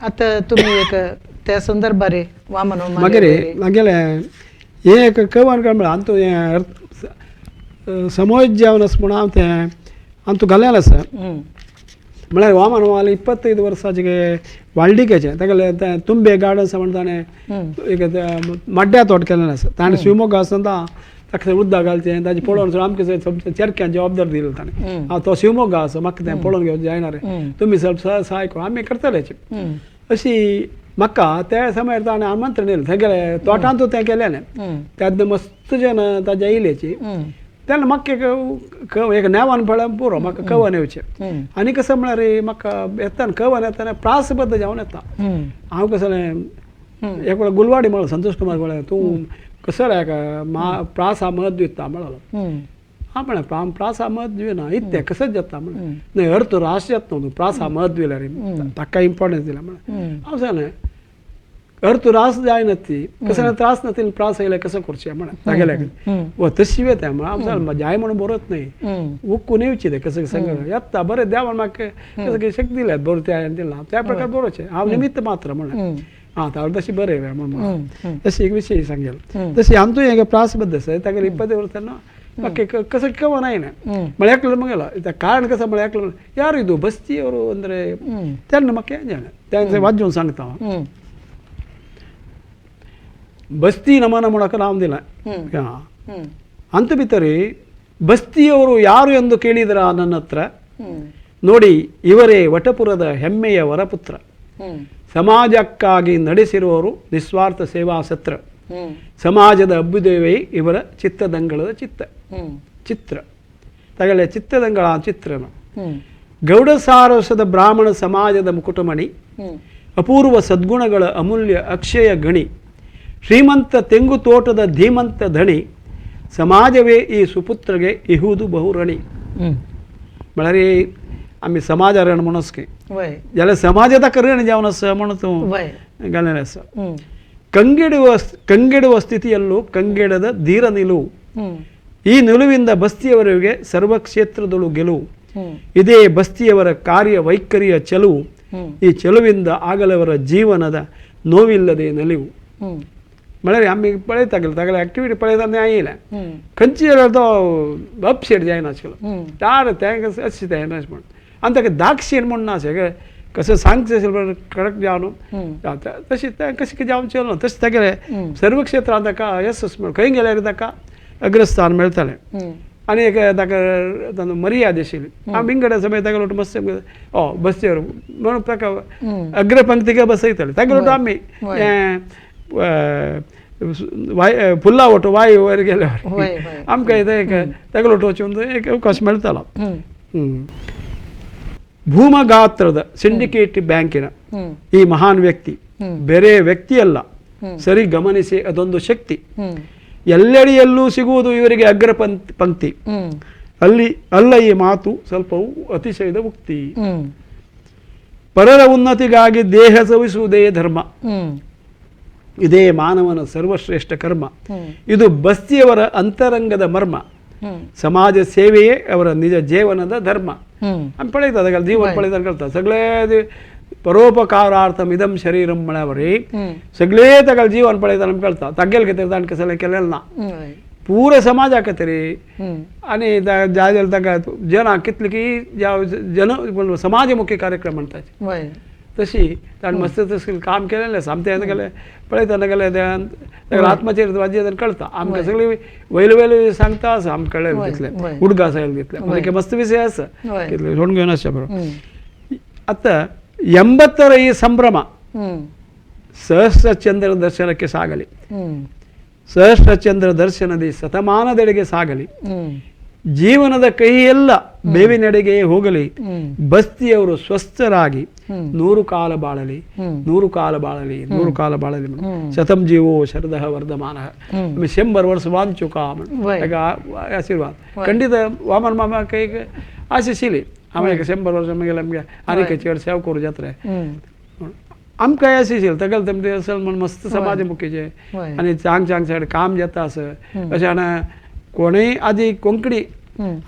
[SPEAKER 1] आतां तुमी एक त्या संदर्भार वामन
[SPEAKER 2] मागीर मागेलें हें एक कवन काय म्हळ्यार आमचो हें समोज जावन आसा म्हूण हांव तें आमचो घालेलें आसा. म्हळ्यार वामन मामाले 25 वर्साचे वाळडिकेचें तागेलें तें तुंबे गार्डन्स म्हण ताणें एक मड्ड्या तोट केलेलें आसा. ताणें शिवमोग्गा आसतना ताका उदक घालचें ताजें पळोवन आमकां चेरक्यान जबाबदारी दिली ताणें. हांव तो शिवमोग्गा आसा म्हाका तें पळोवन घेवन जायना रे तुमी ಸ್ವಲ್ಪ सहाय करून आमी करतले अशी म्हाका त्या समयार ताणें आमंत्रण दिलें. थंय तोटांतू तें केलेलें तेन्ना मस्त जन ताज्या येयल्याची तेन्ना म्हाका एक एक नेवान पळय पुरो म्हाका कवन येवचें. आनी कसं म्हळ्यार म्हाका येतना कवन येतना प्रासबद्द जावन येता. हांव कसलें एक वेळा गुलवाडी म्हणलो संतोष कुमार म्हळ्यार तूं कसं मा प्रासा महत्व दिता म्हणलो. हां म्हळें प्रासा महत्व दिना इत्तें कसंच जाता म्हणलें न्हय अर्थ रास जाता न्हू प्रासा महत्व दिल्यार ताका इम्पॉर्टन्स दिला म्हणलें. हांव सांगलें अर्थ रास जायना ती कसं त्रास ना ती प्रास येयल्यार कसं करचें म्हणलें तागेल्या व तशी वेता म्हणून हांव सांगलें जाय म्हणून बरोत न्हय उक्कून येवची तें कसं सांगलें येता बरें देवान म्हाका कसं कितें शक्ती दिल्यात बरें त्या दिलां त्या प्रकार बरोवचें हांव निमित्त मात्र म्हणलें. आं तावळ तशी बरें म्हणून तशी एक विशय सांगेल. तशी आमचो एक प्रासबद्द आसा तागेले 25 वर्सां म्हाका कसं कवन आयलें म्हळ्यार एकलो मगेलो कारण कसं म्हळ्यार एकलो यार ಇದು ಬಸ್ತಿಯವರು ಅಂದರೆ तेन्ना म्हाका हें जालें तें वाजोवन सांगता हांव. बस्ती नमन म्हणून नाम दिलें. ಹಾಂ ಅಂತ ಭಿತರಿ ಬಸ್ತಿಯವರು ಯಾರು ಎಂದು ಕೇಳಿದ್ರ ನನ್ನ ಹತ್ರ, ನೋಡಿ ಇವರೇ ವಟಪುರದ ಹೆಮ್ಮೆಯ ವರಪುತ್ರ, ಸಮಾಜಕ್ಕಾಗಿ ನಡೆಸಿರುವವರು ನಿಸ್ವಾರ್ಥ ಸೇವಾ ಸತ್ರ, ಸಮಾಜದ ಅಭ್ಯುದಯವೇ ಇವರ ಚಿತ್ತದಂಗಳದ ಚಿತ್ರ ತಗಲೆ ಚಿತ್ತದಂಗಳ ಚಿತ್ರನ, ಗೌಡ ಸಾರಸದ ಬ್ರಾಹ್ಮಣ ಸಮಾಜದ ಮುಕುಟಮಣಿ, ಅಪೂರ್ವ ಸದ್ಗುಣಗಳ ಅಮೂಲ್ಯ ಅಕ್ಷಯ ಗಣಿ, ಶ್ರೀಮಂತ ತೆಂಗು ತೋಟದ ಧೀಮಂತ ಧಣಿ, ಸಮಾಜವೇ ಈ ಸುಪುತ್ರಗೆ ಇಹುದು ಬಹುರಣಿ. म्हळ्यार आमी समाज रण म्हणून की जाल्यार समाज ताका ऋण जावन आसा म्हणून तूं घालेलें आसा. ಕಂಗೆಡುವ ಸ್ಥಿತಿಯಲ್ಲೂ ಕಂಗೆಡದ ಧೀರ ನಿಲುವು, ಈ ನಿಲುವಿಂದ ಬಸ್ತಿಯವರಿಗೆ ಸರ್ವ ಕ್ಷೇತ್ರದಲ್ಲೂ ಗೆಲುವು, ಇದೇ ಬಸ್ತಿಯವರ ಕಾರ್ಯ ವೈಖರಿಯ ಚೆಲುವು, ಈ ಚೆಲುವಿಂದ ಆಗಲವರ ಜೀವನದ ನೋವಿಲ್ಲದೆ ನಲಿವು. म्हळ्यार आमी पळयता तागेले एक्टिविटी पळयता आयलें खंयची जाल्यार तो अपसेट जायनाशिल्लो तार तें अशें तें म्हण आनी ताका दाक्षेण म्हूण ना अशें कसं सांगचें आशिल्लें कडक जावन तशें तें कशें कितें जावन चलना तशें तागेलें सर्व क्षेत्रांत ताका यशस मेळ खंय गेल्यार ताका अग्रस्थान मेळटालें. आनी एक ताका तांचो मर्याद आशिल्ली हांव विंगड समय ताका लोट मस्त ओ बसचेर म्हणून ताका अग्रपंक्तीक बसयताले ताका लोट आमी वाय फुल्ला वटो वायु वयर गेल्यार आमकां एक ताका लोट वचून एक अवकाश मेळटालो. ಭೂಮಗಾತ್ರದ ಸಿಂಡಿಕೇಟ್ ಬ್ಯಾಂಕಿನ ಈ ಮಹಾನ್ ವ್ಯಕ್ತಿ ಬೇರೆ ವ್ಯಕ್ತಿಯಲ್ಲ, ಸರಿ ಗಮನಿಸಿ ಅದೊಂದು ಶಕ್ತಿ, ಎಲ್ಲೆಡೆಯಲ್ಲೂ ಸಿಗುವುದು ಇವರಿಗೆ ಅಗ್ರ ಪಂಕ್ತಿ, ಅಲ್ಲಿ ಅಲ್ಲ ಈ ಮಾತು ಸ್ವಲ್ಪವು ಅತಿಶಯದ ಉಕ್ತಿ, ಪರರ ಉನ್ನತಿಗಾಗಿ ದೇಹ ಸವಿಸುವುದೇ ಧರ್ಮ, ಇದೇ ಮಾನವನ ಸರ್ವಶ್ರೇಷ್ಠ ಕರ್ಮ, ಇದು ಬಸ್ತಿಯವರ ಅಂತರಂಗದ ಮರ್ಮ, ಸಮಾಜ ಸೇವೆಯೇ ಅವರ ನಿಜ ಜೀವನದ ಧರ್ಮ. आमी पळयता ताका जीवन पळयता कळटा सगळे परोपकारार्थम इदम शरीरम म्हळ्यार बरी सगळे ताका जीवन पळयता आमकां कळटा तागेल खातीर ताणें कसलें केलें ना, पुरो समाजा खातीर. आनी जाय जाल्यार ताका जनां कितले की जन समाजमुखी कार्यक्रम म्हणटात तशी ताणें मस्त तशें काम केलेलें आसा. आमचें गेलें पळयतना गेलें ताका आत्मचरित्र वाचयतना कळटा आमकां सगळें वयले वयले सांगता आसा आमकां कळ्ळें तितलें उडगास आयले तितलें म्हणजे मस्त विशय आसा कितले सोडून घेवन आसचें बरोबर. आतां 80ರ ಈ ಸಂಭ್ರಮ ಸಹಸ್ರಚಂದ್ರ ದರ್ಶನಕ್ಕೆ ಸಾಗಲಿ, ಸಹಸ್ರಚಂದ್ರ ದರ್ಶನದಿ ಶತಮಾನದೆಡೆಗೆ ಸಾಗಲಿ, ಜೀವನದ ಕೈಯೆಲ್ಲ ಬೇವಿನೆಡೆಗೆ ಹೋಗಲಿ, ಬಸ್ತಿಯವರು ಸ್ವಸ್ಥರಾಗಿ 100 ಕಾಲ ಬಾಳಲಿ, 100 ಕಾಲ ಬಾಳಲಿ, 100 ಕಾಲ ಬಾಳಲಿ. ಶತಂ ಜೀವೋ ಶರದಃ ವರ್ಧಮಾನ 100 ವರ್ಷ ವಾಂಚುಕ ಆಶೀರ್ವಾದ. ಖಂಡಿತ ವಾಮನ ಮಾಮ ಕೈಗೆ ಆಶಿಸಿಲಿ ಆಮೇಲೆ 100 ವರ್ಷ ನಮಗೆ ನಮಗೆ ಅನೇಕ ಚೇಡ್ ಸೇವೆ ಕೊರು ಜಾತ್ರೆ आमकां आशिल्लें तागेले तेमचे असल म्हण मस्त समाजमुखीचे आनी चांग चांग सायड काम जाता आसा अशें. आनी कोणूय आदी कोंकणी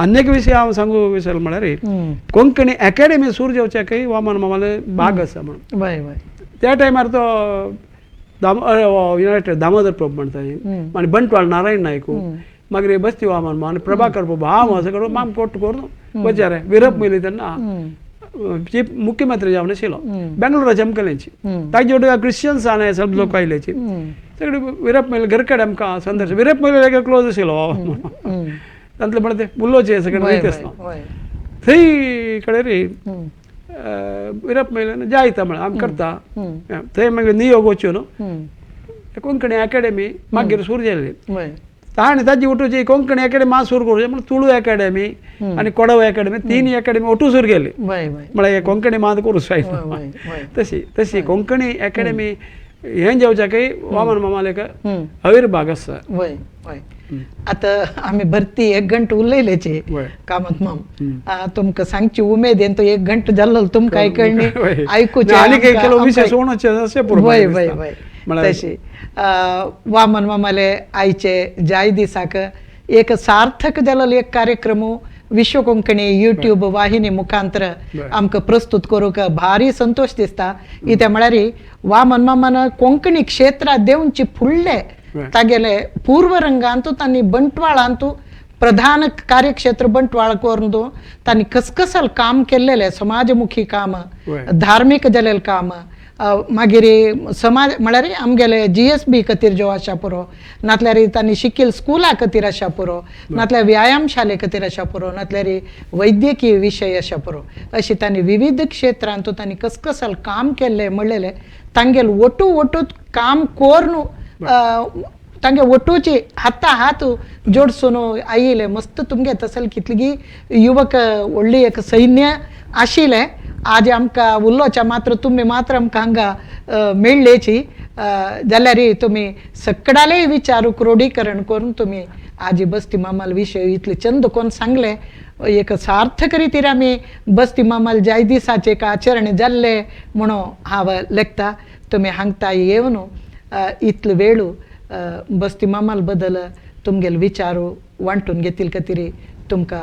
[SPEAKER 2] आनी एक विशय हांव सांगू विसरलो म्हळ्यार कोंकणी एकेडमी सुरू जावच्याकय वामन मामाले भाग आसा म्हणून. त्या टायमार तो युनायटेड दामोदर प्रभू म्हणटा आनी बंटवाळ नारायण नायक, मागीर बस्ती वामन मामा आनी प्रभाकर प्रभू हांव असो करून माम कोट करून वचारे विरप मेली तेन्ना चीफ मुख्यमंत्री जावन आशिल्लो बेंगलोराचे आमकां ताजे वटेन क्रिश्चन्स आनी सब लोक आयल्याची सगळे विरप मेले घर कडेन आमकां संदर्श विरप मेले क्लोज आशिल्लो तांतले म्हणटा ते उलोवचे सगळे वयता आसतना थंय कडेन रे विरप मेले जायता म्हळ्यार आमी करता थंय मागीर नियोग वचून कोंकणी एकेडमी मागीर सुरू जाल्ली. ताणें ताजी ಒಟ್ಟು कोंकणी एकेडमी मात सुरू करूं म्हण तुळू एकेडमी आनी कोडव एकेडमी तीन एकेडमी ಒಟ್ಟು सुरू केली म्हळ्यार कोंकणी मात करूं जाय. तशी तशी कोंकणी एकेडमी हें जेवच्याकय वामन मामाले अविर्भाग आसा.
[SPEAKER 1] आतां आमी भरती 1 घंटो उलयलेचे कामत माम तुमकां सांगची उमेद तो 1 घंटो जाल्लो तुमकां कळणी आयकुचें
[SPEAKER 2] आनी ಕೆಲವು विशय सोडचे अशें पुरो.
[SPEAKER 1] वय वय वय तशी वामन मामाले आयचे जाय दिसाक एक सार्थक जाल्लो एक कार्यक्रम विश्व कोंकणी यूट्यूब वाहिनी मुखांतर आमकां प्रस्तुत करूंक भारी संतोश दिसता. इत्याक म्हळ्यार वामन मामान कोंकणी क्षेत्रांत देंवची फुडले तागेले पूर्वरंगांतू तांणी बंटवाळांतू प्रधान कार्यक्षेत्र बंटवाळ करून तांणी कसकसल काम केल्लेलें, समाजमुखी काम, धार्मीक जालेलें काम, मागीर समाज म्हळ्यार आमगेले GSB खातीर ज्यो आसा पुरो, नातल्यार तांणी शिकील स्कुला खातीर आसा पुरो, नातल्यार व्यायाम शाले खातीर आसा पुरो, नातल्यार वैद्यकीय विशय आसा पुरो, अशी तांणी विविध क्षेत्रांत तांणी कसकसल काम केल्लें म्हणलेलें तांगेल ಒಟ್ಟು ಒಟ್ಟು काम करून तांगे ಒಟ್ಟುची हाता हात जोडसून आयिल्ले मस्त तुमगे तसल कितली युवक व्हडली एक सैन्य आशिल्लें. आज आमकां उलोवच्या मात्र तुमी मात्र आमकां हांगा मेळ्ळेची जाल्यार तुमी सकडाले विचार क्रोडीकरण करून तुमी आजी बस्ती मामाल विशय इतले चंद कोण सांगले एक सार्थक रितीर आमी बस्ती मामाल जाय दिसाचे एक आचरण जाल्ले म्हणून हांव लेखता. तुमी हांगता येवन इतलो वेळ बस्ती मामाल बदल तुमगेले विचार वांटून घेतील खातीर तुमकां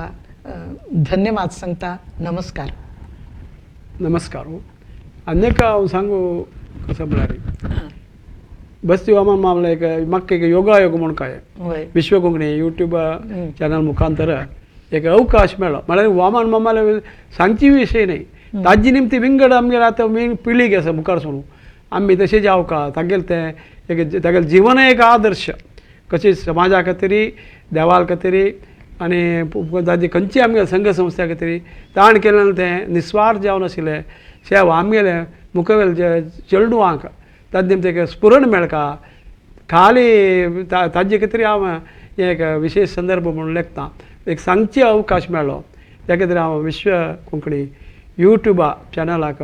[SPEAKER 1] धन्यवाद सांगता. नमस्कार.
[SPEAKER 2] नमस्कार. आनी हांव सांगू कसो म्हळ्यार बस्ती वामन मामला एक म्हाका एक योगायोग म्हूण काय विश्व कोंकणी यूट्यूब चॅनल मुखांतर एक अवकाश मेळ्ळो. म्हळ्यार वामन मामाले सांगची विशय न्हय, ताजी निमती विंगड आमगेले आतां पिळगी आसा मुखार सोडून आमी तशें जावका तागेलें तें एक तागेलें जीवन एक आदर्श कशें समाजा खातीर, देवाल खातीर आनी ताजी खंयची आमगेले संघ संस्था खातीर ताण केलें तें निस्वार्थ जावन आशिल्लें सेवा आमगेलें मुखावेले जे चेडवांक ताजे निमतां एक स्फुरण मेळका खाली ताजे खातीर हांव एक विशेश संदर्भ म्हणून लेखता. एक सांगचे अवकाश मेळ्ळो त्या खातीर हांव विश्व कोंकणी यूट्यूबा चॅनलाक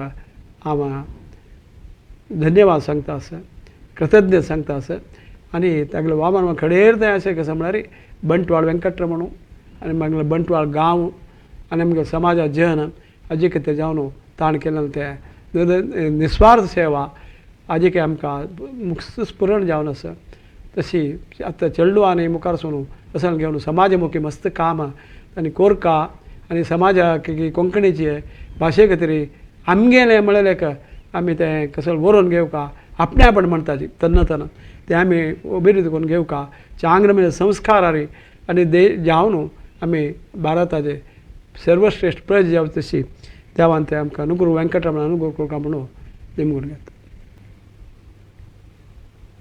[SPEAKER 2] हांव धन्यवाद सांगता आसा, कृतज्ञ सांगता आसा. आनी तागेले वामन खडेर तें अशें कशें म्हळ्यार बंटवाळ वेंकटरमणू आनी मागीर बंटवाळ गांव आनी आमगे समाजा जन हाजे खातीर जावन ताण केलें तें निस्वार्थ सेवा हाजे काय आमकां मुक्त स्फुरण जावन आसा. तशी आतां चेडवांनी मुखार सरून असल घेवन समाजमुखी मस्त काम आनी कोरका आनी समाजाक कोंकणीचे भाशे खातीर आमगेलें म्हळ्यार एक आमी तें कसो बरोवन घेवका आपणेपण म्हणटा ती तन्न तन्न तें आमी अभिवृद्धी करून घेवका चांगले म्हणजे संस्कार आनी दे जावन आमी भारताचे सर्वश्रेश्ठ प्रज जावं तशी देवान ते आमकां अनुग्रह वेंकटरमण अनुग्रह करता म्हणून निमगून घेता.